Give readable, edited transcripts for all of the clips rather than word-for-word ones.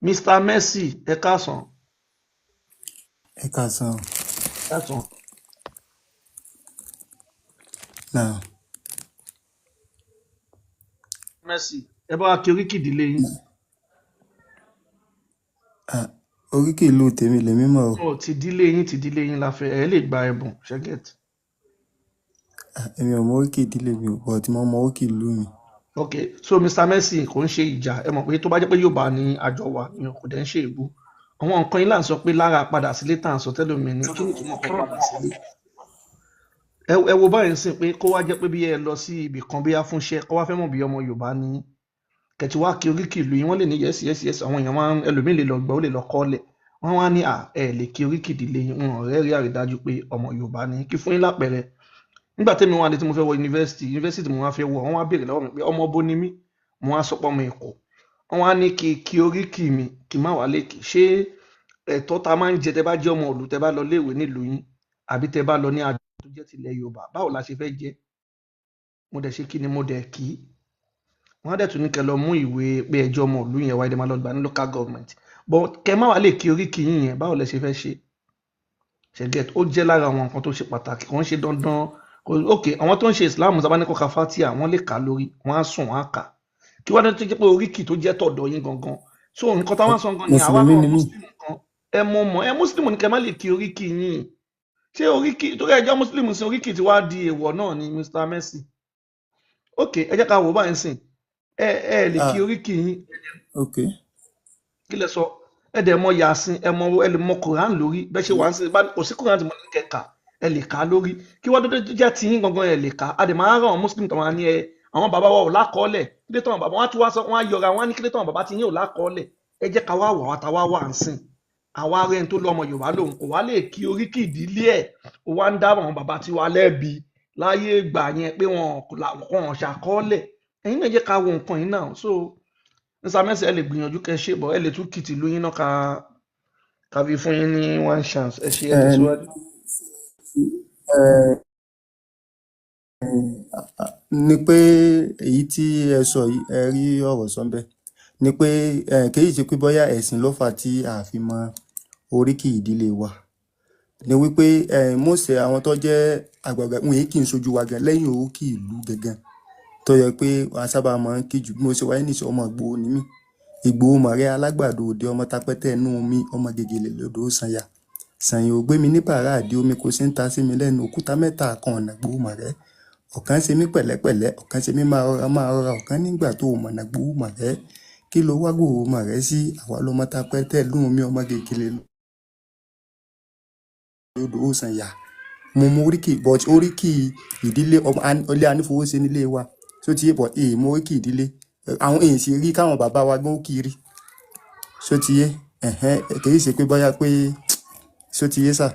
Mr Mercy, ẹ káàsán. Ẹ káàsán. Káàsán. Náà. Mercy, ẹ bá wa kí oríkì ìdílé yín. Ah, oríkì ìlú tèmi lèmi mọ̀ o. Ó ti ìdílé yín, ti ìdílé yín la fẹ́. Ẹ lè gba ẹ̀bùn ṣẹ́gẹ̀t. Ah, èmi ò mọ oríkì ìdílé mi o, but mo mọ oríkì ìlú mi. Ok, so Mr Mercy, kò ń ṣe ìjà. Ẹ mọ̀ pé tó bá jẹ́ pé Yorùbá ni àjọ wa ni kò dẹ̀ ń ṣe ìbú. Àwọn nǹkan yín là ń sọ pé lára padà sílé tá à ń sọ tẹ́lómi ní kí ni ìtumọ̀ kan padà sílé. Ẹ wo báyìí ń sìn pé kó wá jẹ́ pé bí ẹ lọ sí ibì kan bí a fúnṣẹ́, kó wá fẹ́ mọ̀ bí ọmọ Yorùbá ni kẹ̀tì wá kí oríkì ìlú yín, wọ́n lè ní yes yes yes. Àwọn èèyàn máa ń ẹlòmíì lè lọ gbọ́, ó lè lọ kọ́lẹ̀. Wọ́n wá ní à ẹ lè kí oríkì ìdílé yín, wọn ọ̀rẹ́ rí àrídájú pé ọmọ Yorùbá ni. Kí fún yín lápẹẹrẹ, nígbà tẹ́mi wà ní tí mo fẹ́ wọ yunifásitì, yunifásitì tí mo wá fẹ́ wọ, wọ́n wá béèrè lọ́wọ́ mi pé ọmọ bo ni mí. Mo wá sọ pé ọmọ Èkó. Wọ́n wá ní kí oríkì mi kí má wà lè kí. Ṣé ẹ̀tọ́ ta máa ń jẹ tẹ́ bá jẹ́ ọmọ ìlú, tẹ́ bá lọ léèwé nílùú yín àbí tẹ́ bá lọ ní àjọ tó jẹ́ tilẹ̀ Yorùbá, báwo la ṣe fẹ́ jẹ́? Mo dẹ̀ ṣe kí ni mo dẹ̀ kí. Wọ́n á dẹ̀ tún ní kẹ́ lọ mú ìwé pé ẹjọ́ ọmọ ìlú yẹn wáyé, dẹ̀ máa lọ gbà ní local government, but kẹ́ má wà lè kí oríkì yín yẹn, báwo lẹ ṣe fẹ́ ṣe? Ṣe get? Ó jẹ́ lára àwọn nǹkan tó ṣe pàtàkì, kò ń ṣe dandan. Ok, àwọn tó ń ṣe Islam sábà ní kó ka fatia, wọ́n lè kà lórí, wọ́n á sùn, wọ́n á kà. Kí wọ́n tó jẹ́ pé oríkì tó jẹ́ tọ̀dọ̀ yín gangan. So nǹkan táwọn sọ gan ni àwa Mùsùlùmí náà ni mí. Muslim kan ẹ mọ̀ mọ̀ ẹ Muslim ní kẹ́ má lè kí oríkì yín. Ṣé oríkì torí ẹjọ́ Muslim sí oríkì tí wàá di èèwọ̀ náà ni, Mr Mercy? Ok, ẹ jẹ́ ká wò báyìí sìn. Ẹ lè kí Ah, oríkì yín. ok. Kí lẹ sọ? Ẹ dẹ̀ mọ̀ Yasin, ẹ mọ̀, ẹ lè mọ̀ Quran lórí bẹ́ẹ̀ ṣe wà ń sìn. Kò sí Quran tí mo ní kẹ́ kà, ẹ lè kà á lórí. Kí wọ́n tó jẹ́ tiyín gangan ẹ lè kà á. Dẹ̀ máa ràn àwọn Muslim tó máa ní ẹ àwọn bàbá wa ò lákọọ́lẹ̀. Kí ló tán bàbá wọn á tún wá sọ, wọn á yọra wọn á ní kí ló tán bàbá tiyín ò lákọọ́lẹ̀. Ẹ jẹ́ ká wá wà wá ta wá wà ń sìn. Àwa rẹ̀ ń tó lọ́mọ Yorùbá lòun kò wá lè kí oríkì ìdílé ẹ̀, ó wá ń dá àwọn bàbá tiwa lẹ́bi láyé ìgbà yẹn pé wọn kò ṣàkọọ́lẹ̀. Ẹ̀yin náà jẹ́ ká wo nǹkan yìí náà. So Mr Mercy, ẹ lè gbìyànjú kẹ́ ṣe bọ̀, ẹ lè tún kìtì lóyún náà ká fi fún yín ní one chance. Ẹ ṣe, ẹ Ẹ tẹ̀síwájú. ẹ ni pé èyí tí ẹ sọ yìí, ẹ rí ọ̀rọ̀ sọ ńbẹ̀ ni pé kì í ṣe pé bóyá ẹ̀sìn ló fà á tí a fi mọ oríkì ìdílé wa, ni wípé most àwọn tó jẹ́ àgbààgbà wọn èyí kì í sojú wa gan lẹ́yìn oríkì ìlú gangan tó yẹ pé a sábà máa ń kí jù. Bí mo ṣe wáyé nìṣẹ́, ọmọ Ìgbòho ni mí. Ìgbòho mọ̀rẹ́ alágbàdo òde, ọmọ tapẹ́tẹ́ inú mi, ọmọ gègèlè lodò sànyà sànyà ò gbé mi ní bàrá àdí omi, kò sí ń ta sí mi lẹ́nu. Òkúta mẹ́ta kan ọ̀nà Ìgbòho mọ̀rẹ́, ọ̀kan ṣe mí pẹ̀lẹ́pẹ̀lẹ́, ọ̀kan ṣe mí máa rọra máa rọra, ọ̀kan nígbà tó o mọ̀nà Ìgbòho mọ̀rẹ́, kí ló wá Ìgbòho mọ̀rẹ́ sí? Àwa lọmọ tapẹ́tẹ́ inú mi, ọmọ gègèlè lodò sànyà. Mo mọ oríkì, but oríkì ìdílé ọmọ ilé anífowóṣe nílé wa tó ti yé, but èè mọ oríkì ìdílé. Àwọn èèyàn sì rí káwọn bàbá wa gan ó kiri ṣó ti yé. Ẹ̀hẹ́n, kì í ṣe pé bóyá pé ṣó ti yé sà.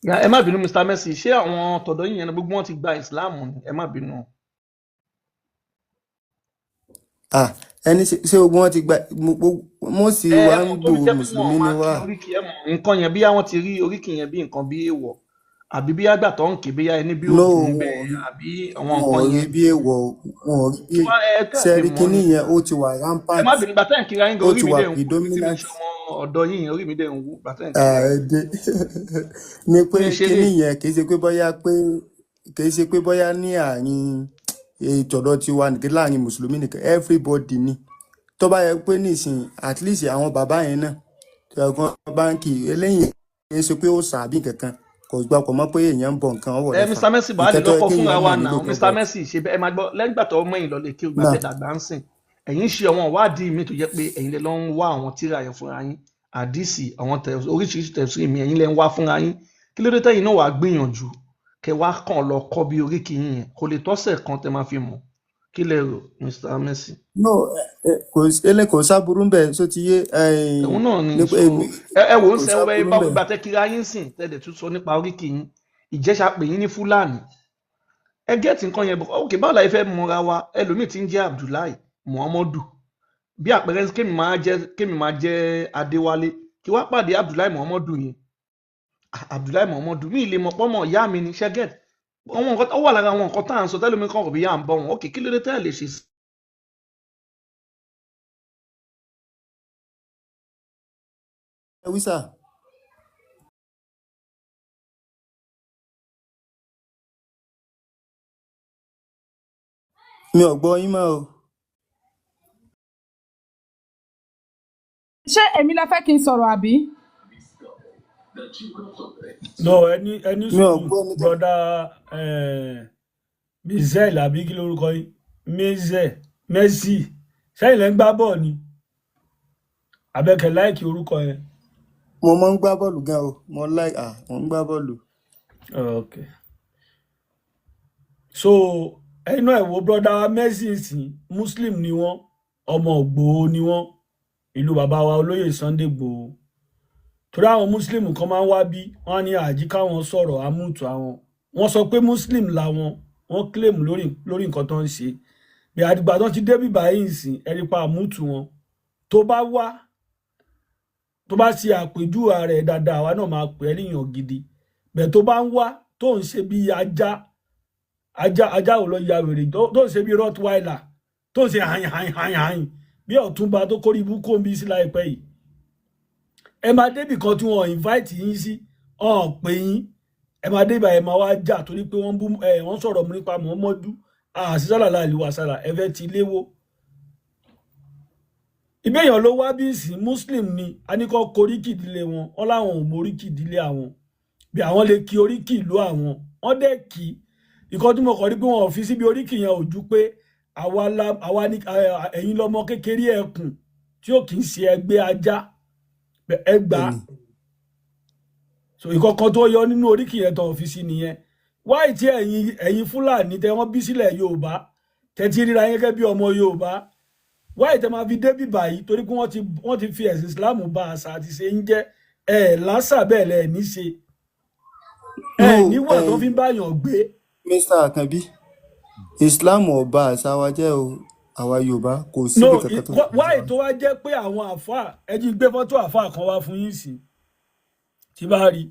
Ya, ẹ má bínú, Mr Mercy, ṣé àwọn tọ̀dọ̀ yín yẹn gbogbo wọn ti gba Islam ni? Ẹ má bínú. Ah, ẹni ṣé ogun wọn ti gba mo sì Ẹ wá ń mọ̀ tó fi gbòòrò jẹ́ pé wọn mùsùlùmí ni máa wá. kí oríkì, ẹ mọ̀ nǹkan yẹn bí wọ́n ti rí oríkì yẹn bí nǹkan bí èèwọ̀, àbí bí àgbà tó ń ké bí ẹni bí No, ògùn wọn ò bẹ́ẹ̀ rí àbí àwọn wọn ò nǹkan rí yẹn. bí èèwọ̀, wọn ò rí bí Tí wọ́n ẹ tẹ́ ṣe fi rí mọ̀ kinní ni. yẹn, ó ti wà Ẹ má rampant, bínú, gbàtẹ́ ń kíra yín gan ó orí ti mi wà dẹ̀ ń wú, èmi tí mi predominant. ṣe ọmọ ọ̀dọ̀ yín yẹn, orí mi dẹ̀ ń wú gbàtẹ́ ń kíra yín. Ẹ dé ni pé Mi ṣeré. Kinní yẹn kì í ṣe pé bóyá pé kì í ṣe pé bóyá ní àárín ìtọ̀dọ̀ tiwa nìkan, láàrin mùsùlùmí nìkan, everybody ni. Tó bá yẹ pé nísìn at least àwọn bàbá yẹn náà tó yẹ kán báńkì eléyìí, kì í ṣe pé ó sàbí kankan, kò gbà pọ̀ mọ́ pé èèyàn ń bọ nǹkan ọwọ́ Ẹ rẹ̀ fà Mr Mercy, bàá lè nǹkan tó yẹ lọ́kọ́ fúnra kéèyàn wa mọ̀ ní náà. lóòótọ́ Mr but Mercy, ṣe ẹ máa gbọ́ lẹ́yìn ìgbà tó mẹ́yìn lọ lè kí ògbà náà tẹ̀ dàgbà ń sìn, ẹ̀yin ṣe àwọn ìwádìí mi tó jẹ́ pé ẹ̀yin lè lọ ń wá àwọn tíra yẹn fúnra yín, àdìsí àwọn oríṣiríṣi tẹ̀sí mi, ẹ̀yin lè ń wá fúnra yín. Kí ló dé tẹ́yìn náà wàá gbìyànjú kẹ wá kàn lọ kọ́ bí oríkì yín yẹn? Kò lè tọ́sẹ̀ kan tẹ máa fi mọ̀. Kí lẹ rò, Mr Mercy? No, kò sáburú ń bẹ̀, só ti yé. Òun náà ni ní so pé èmi ẹ wò ó kò sẹ ẹ sáburú bá ń bẹ̀. gbà tẹ kíra yín sìn, tẹ dẹ̀ tún sọ nípa oríkì yín, Ìjẹ̀ṣà pè yín ní Fúlàní. Ẹ gẹ́ẹ̀tì nǹkan yẹn bọ̀. Ok, báwo la fẹ́ mọra wa? Ẹlòmíì tí ń jẹ́ Abdullahi Muhammadu, bí àpẹẹrẹ, kémi máa jẹ́ Adéwálé, kí wá pàdé Abdullahi Muhammadu yẹn. Ah, Abdullahi Muhammadu mi lè mọ̀ pọ́mọ ìyá mi ni. Ṣẹ́gẹ́t àwọn nǹkan ó wà lára àwọn nǹkan tá à ń sọ tẹ́lómi kan kò bí yà ń bọ̀ wọn. Ok, kí ló dé tẹ́ ẹ lè ṣe? wí sà? Mi ò gbọ́ yín mọ́ o. Ṣé èmi la fẹ́ kí n sọ̀rọ̀ àbí? No, ẹni Mi ò sùúrù gbọ́ ẹni tó. broda mizel àbí kí lorúkọ yín, mizel Messi, sẹ́yìn lẹ́ ń gbá bọ́ọ̀ ni àbẹ̀kẹ̀ láìkí orúkọ yẹn. Mo máa ń gbá bọ́ọ̀lù gan o. Mo láì à mo ń gbá bọ́ọ̀lù. Ok, so ẹnu ẹ̀ wo broda Messi sìn, muslim ni wọ́n, ọmọ Ìgbòho ni wọ́n, ìlú bàbá wa olóyè Sunday Ìgbòho. Torí àwọn muslim kan máa ń wá bí wọ́n á ní àjí káwọn sọ̀rọ̀ amútù àwọn, wọ́n sọ pé muslim làwọn, wọ́n claim lórí nǹkan tó ń ṣe bí àdìgbà tó ti débì báyìí sìn, ẹ̀rí pa àmútù wọn. Tó bá wá, tó bá ṣe àpèjúwe rẹ̀ dáadáa, àwa náà máa pè é níyàn gidi. Bẹ́ẹ̀ tó bá ń wá tó ń ṣe bí ajá, ajá ò lọ ya wèrè, tó ń ṣe bí rottweiler, tó ń ṣe hàn hàn hàn hàn bí ọ̀túnba tó kórìí ibú kó ń bí sí láìpẹ́ yìí, ẹ máa débì kan tí wọn invite yín sí, ọ̀n pè yín, ẹ máa débì, ẹ máa wá jà torí pé wọ́n bú ẹ, wọ́n sọ̀rọ̀ mu nípa Muhammadu àṣìṣàlà àlùwàsàlà, ẹ fẹ́ ti léwó. Ìbéèyàn ló wá bí ìsìn, muslim ni, a ní kó koríkì ìdílé wọn, wọn láwọn ò móríkì ìdílé àwọn, bí àwọn lè kí oríkì ìlú àwọn, wọn dẹ̀ kí ìkan tí mo kàn rí pé wọn ò fi síbi oríkì yẹn ò ju pé àwa ní ẹ̀yin lọmọ kékeré ẹkùn tí ò kì í ṣe ẹgbẹ́ ajá ẹ gbà á. Bẹ́ẹ̀ni. So ìkọ̀kan tó yọ nínú oríkì yẹn tó fi sí nìyẹn. Wáyé tí ẹ̀yin Fúlàní tẹ wọ́n bí sílẹ̀ Yorùbá, tẹ ti ríra yín gẹ́gẹ́ bí ọmọ Yorùbá, wáyé tẹ máa fi débì báyìí torí pé wọ́n ti fi ẹ̀sìn Islam ba àṣà àti ṣe ń jẹ́ ẹ̀ lásà, bẹ́ẹ̀ lẹ̀ ní ṣe No. Ẹ̀ níwà tó fi ń báyàn gbé. Mr. Akanbi, Islam ò bà àṣà wa jẹ́ o. Àwa Yorùbá kò No. síbi kankan tó fi bà àṣà Wáyé wa. tó wá jẹ́ pé àwọn àfáà, ẹ jí gbé fọ́tò àfáà kan wá fún yín sí tí bá rí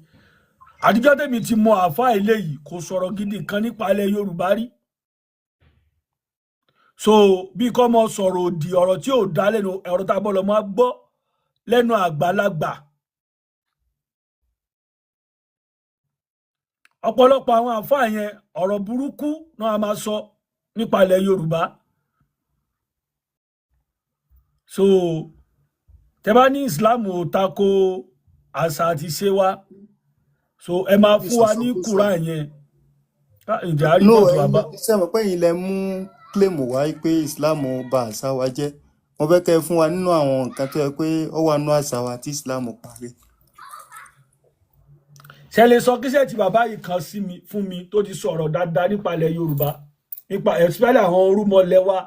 àdìjọ́ tèmi ti mọ àfáà eléyìí, kò sọ̀rọ̀ gidi kan nípa ilẹ̀ Yorùbá rí. So bí kò mọ sọ̀rọ̀ òdì, ọ̀rọ̀ tí ò dá lẹ́nu, ọ̀rọ̀ tá a bọ́ lọ máa gbọ́ lẹ́nu àgbàlagbà. Ọ̀pọ̀lọpọ̀ àwọn àfáà yẹn, ọ̀rọ̀ burúkú náà a máa sọ nípa ilẹ̀ Yorùbá. So tẹ bá ní Islam ò tako àṣà àti ṣe wa, so ẹ máa fún wa ní Ìsọsọkúsọ. Quran yẹn. Ah, ǹjẹ́ a rí No, fọ́tò ẹ̀yin bàbá? ṣe mọ̀ pé ẹ̀yin lẹ mú claim wá pé Islam bà àṣà wa jẹ́. Mo fẹ́ kẹ́ ẹ fún wa nínú àwọn nǹkan tó yẹ pé ó wà nínú àṣà wa tí Islam parí. Ṣe lè sọ kíṣẹ́ tí bàbá yìí kan sí mi fún mi tó ti sọ̀rọ̀ dáadáa nípa ilẹ̀ Yorùbá, nípa especially àwọn orúmọlẹ̀ wa,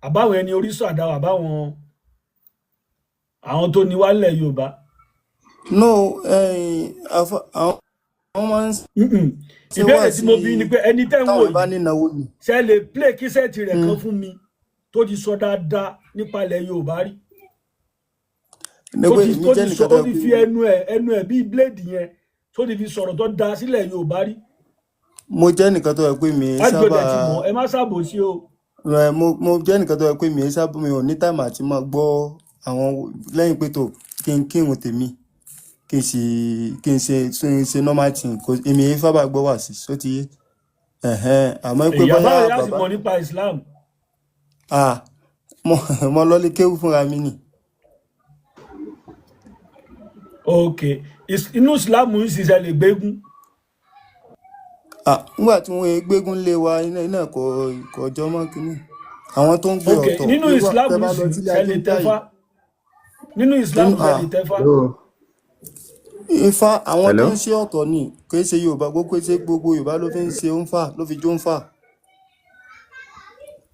àbáwọn ẹni orísun àdáwà, àbáwọn àwọn tó ní wá nílẹ̀ Yorùbá? No, àwọn máa ń Mm-mm. ṣe Ìbéèrè wá tí sí mo bí ni pé ẹni tẹ́ ń wò táwọn bá yìí, nínáwó ni. ṣe lè play kíṣẹ́ tirẹ̀ kan fún mi tó ti sọ dáadáa nípa ilẹ̀ Yorùbá rí? Ní Tó pé ti èmi tó jẹ́ ti sọ nìkan tó tó yẹ ti pé fi ẹnu ẹ̀ bíi bíléèdì yẹn, tó ti fi sọ̀rọ̀ tó da sílẹ̀ Yorùbá rí? Mo jẹ́ nìkan tó yẹ pé mi Láti sábà gbọdọ̀ ti mọ̀, ẹ má ṣàbòsí o. Ẹ, mo jẹ́ nìkan tó yẹ pé mi sábà mi ò ní táìmù àti máa gbọ́ àwọn lẹ́yìn pé tó kí n kírun tèmi, kí n sì kí n ṣe kí n ṣe normal thing, kò èmi yẹn sábà gbọ́ wà sí só ti yé. Ẹ̀hẹ́n, àmọ́ pé Èyí bóyá àbáwọ̀ yá sì bàbá mọ̀ nípa Islam. Ah, mo lọ lé kéwú fúnra mi nì. Ok, inú Islam ń ṣiṣẹ́ lè gbégún? Ah, nígbà tí wọ́n gbégún lé wa, iná kò jọ mọ́ kínní àwọn tó ń gbé Ok, ọ̀tọ̀ nínú irú Islam tẹ́ ń bá lọ sìn sílé ṣe ajé lè báyìí tẹ́fá? Nínú Islam nínú ṣe ah lè tẹ́fá? Hello. Ifá àwọn tó Hello. ń ṣe ọ̀tọ̀ ni, kì í ṣe Yorùbá gbogbo, ṣe gbogbo Yorùbá ló fi ń ṣe ń fà ló fi jó ń fà.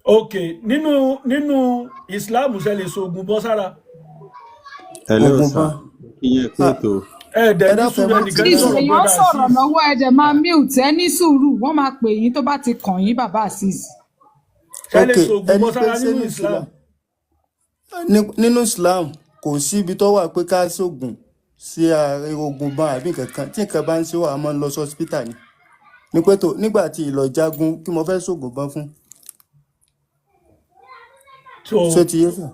Ok, nínú Islam ṣe lè so oògùn bọ́ sára? Hello, Ogun sir. bá Kí yẹn kú ah ètò. Ẹ dẹ̀ ẹ ní dákun ẹ sùúrù, má ẹnìkan tí ń Please, sọ̀rọ̀ èèyàn brother sọ̀rọ̀ Azeez. lọ́wọ́, ẹ dẹ̀ máa mute, ẹ ní sùúrù, wọ́n máa pè yín tó bá ti kàn yín, bàbá Azeez. Ṣe lè Ok, so oògùn ẹni bọ́ pé sára ṣé nínú ní Islam? Islam, nínú Islam kò sí ibi tó wà pé ká ṣoògùn sí ààrẹ ogun ban àbí nǹkan kan. Tí nǹkan bá ń ṣe wà, a máa ń lọ sí hospital ni ní pé tó nígbà tí ìlọ jagun kí mo fẹ́ ṣoògùn ban fún. So Ṣé ti yé sà?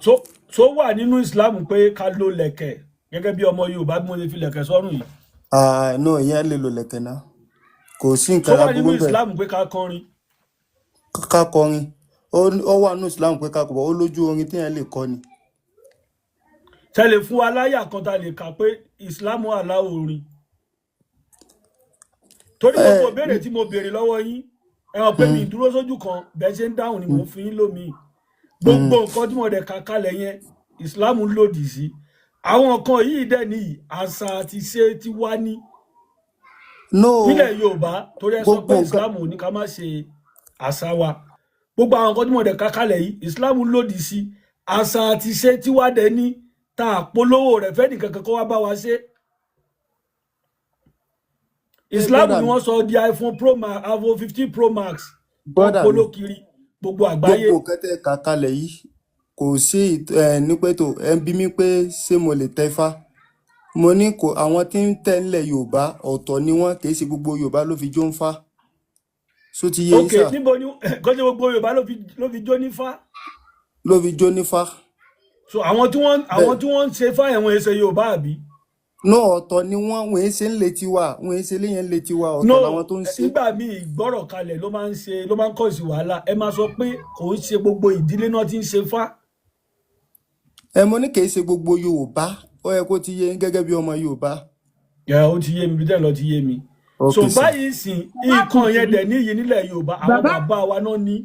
so wà nínú Islam pé ká lo lẹ̀kẹ̀? Gẹ́gẹ́ bí ọmọ Yorùbá bí mo ṣe fi lẹ̀kẹ̀ sọ́rùn yìí. Ah, no, ìyẹn lè lò lẹ̀kẹ̀ náà, kò sí Ṣó nǹkan wà aburú nínú bẹ́ẹ̀. Islam pé ká kọrin? Ká kọrin, ó wà nínú Islam pé ká kọ, ó lójú orin téèyàn lè kọ ni. Ṣe lè fún wa láyà kan tá a lè kà pé Islam allow orin? Torí Ẹ gbogbo ìbéèrè tí mo béèrè lọ́wọ́ yín, ẹ mọ̀ pé mi dúró sójú kan, bẹ́ẹ̀ ṣe ń dáhùn ni mò ń fún yín lómi. Gbogbo nǹkan tí mo dẹ̀ kà kalẹ̀ yẹn, Islam lòdì sí àwọn nǹkan yìí. Dẹ̀ nìyí, àṣà àti ṣe ti wá ní No, nílẹ̀ Yorùbá, torí ẹ sọ gbogbo pé nǹkan Islam ò ní ká má ṣe àṣà wa. Gbogbo àwọn nǹkan tí mo dẹ̀ kà kalẹ̀ yìí, Islam lòdì sí. Àṣà àti ṣe tí wá dẹ̀ ní tá a polówó rẹ̀ fẹ́ nìkan kan kó wá bá wa ṣe. Ṣé Islam brother ni mi, wọ́n sọ di iPhone Pro Max, iPhone 15 Pro Max tó ń brother mi, polo kiri gbogbo àgbáyé. Gbogbo nǹkan tẹ́ kà kalẹ̀ yìí, kò sí ẹ ní pé tó ẹ ń bí mi pé ṣé mo lè tẹfá. Mo ní kò, àwọn tí ń tẹ̀ ńlẹ̀ Yorùbá ọ̀tọ̀ ni wọ́n, kì í ṣe gbogbo Yorùbá ló fi jó ń fá. Ṣó ti yé yín Ok, sà? níbo ni kọ́jú gbogbo Yorùbá ló fi jó nífá? Ló fi jó nífá. So àwọn tí wọ́n àwọn Bẹ́ẹ̀. tí wọ́n ń ṣe fáyẹn, wọn ṣe Yorùbá àbí? No, ọ̀tọ̀ ni wọ́n, wọ́n ń ṣe ń létí wa, wọ́n ń ṣe léyìn ń létí wa, ọ̀tọ̀ No, làwọn tó ń ṣe. nígbà míì ìgbọ́rọ̀ kalẹ̀ ló máa ń ṣe, ló máa ń kọ̀ sí wàhálà. Ẹ máa sọ pé kò ń ṣe gbogbo ìdílé náà ti ń ṣe fá. Ẹ mo ní kì í ṣe gbogbo Yorùbá, ó yẹ kó ti yé yín gẹ́gẹ́ bí ọmọ Yorùbá. Ẹ ó ti yé mi, bí tẹ́ lọ ti yé mi. So Ok sir. báyìí sìn, Bàbá nǹkan yẹn Àkànbí, dẹ̀ níyì nílẹ̀ Yorùbá, àwọn bàbá bàbá wa náà ní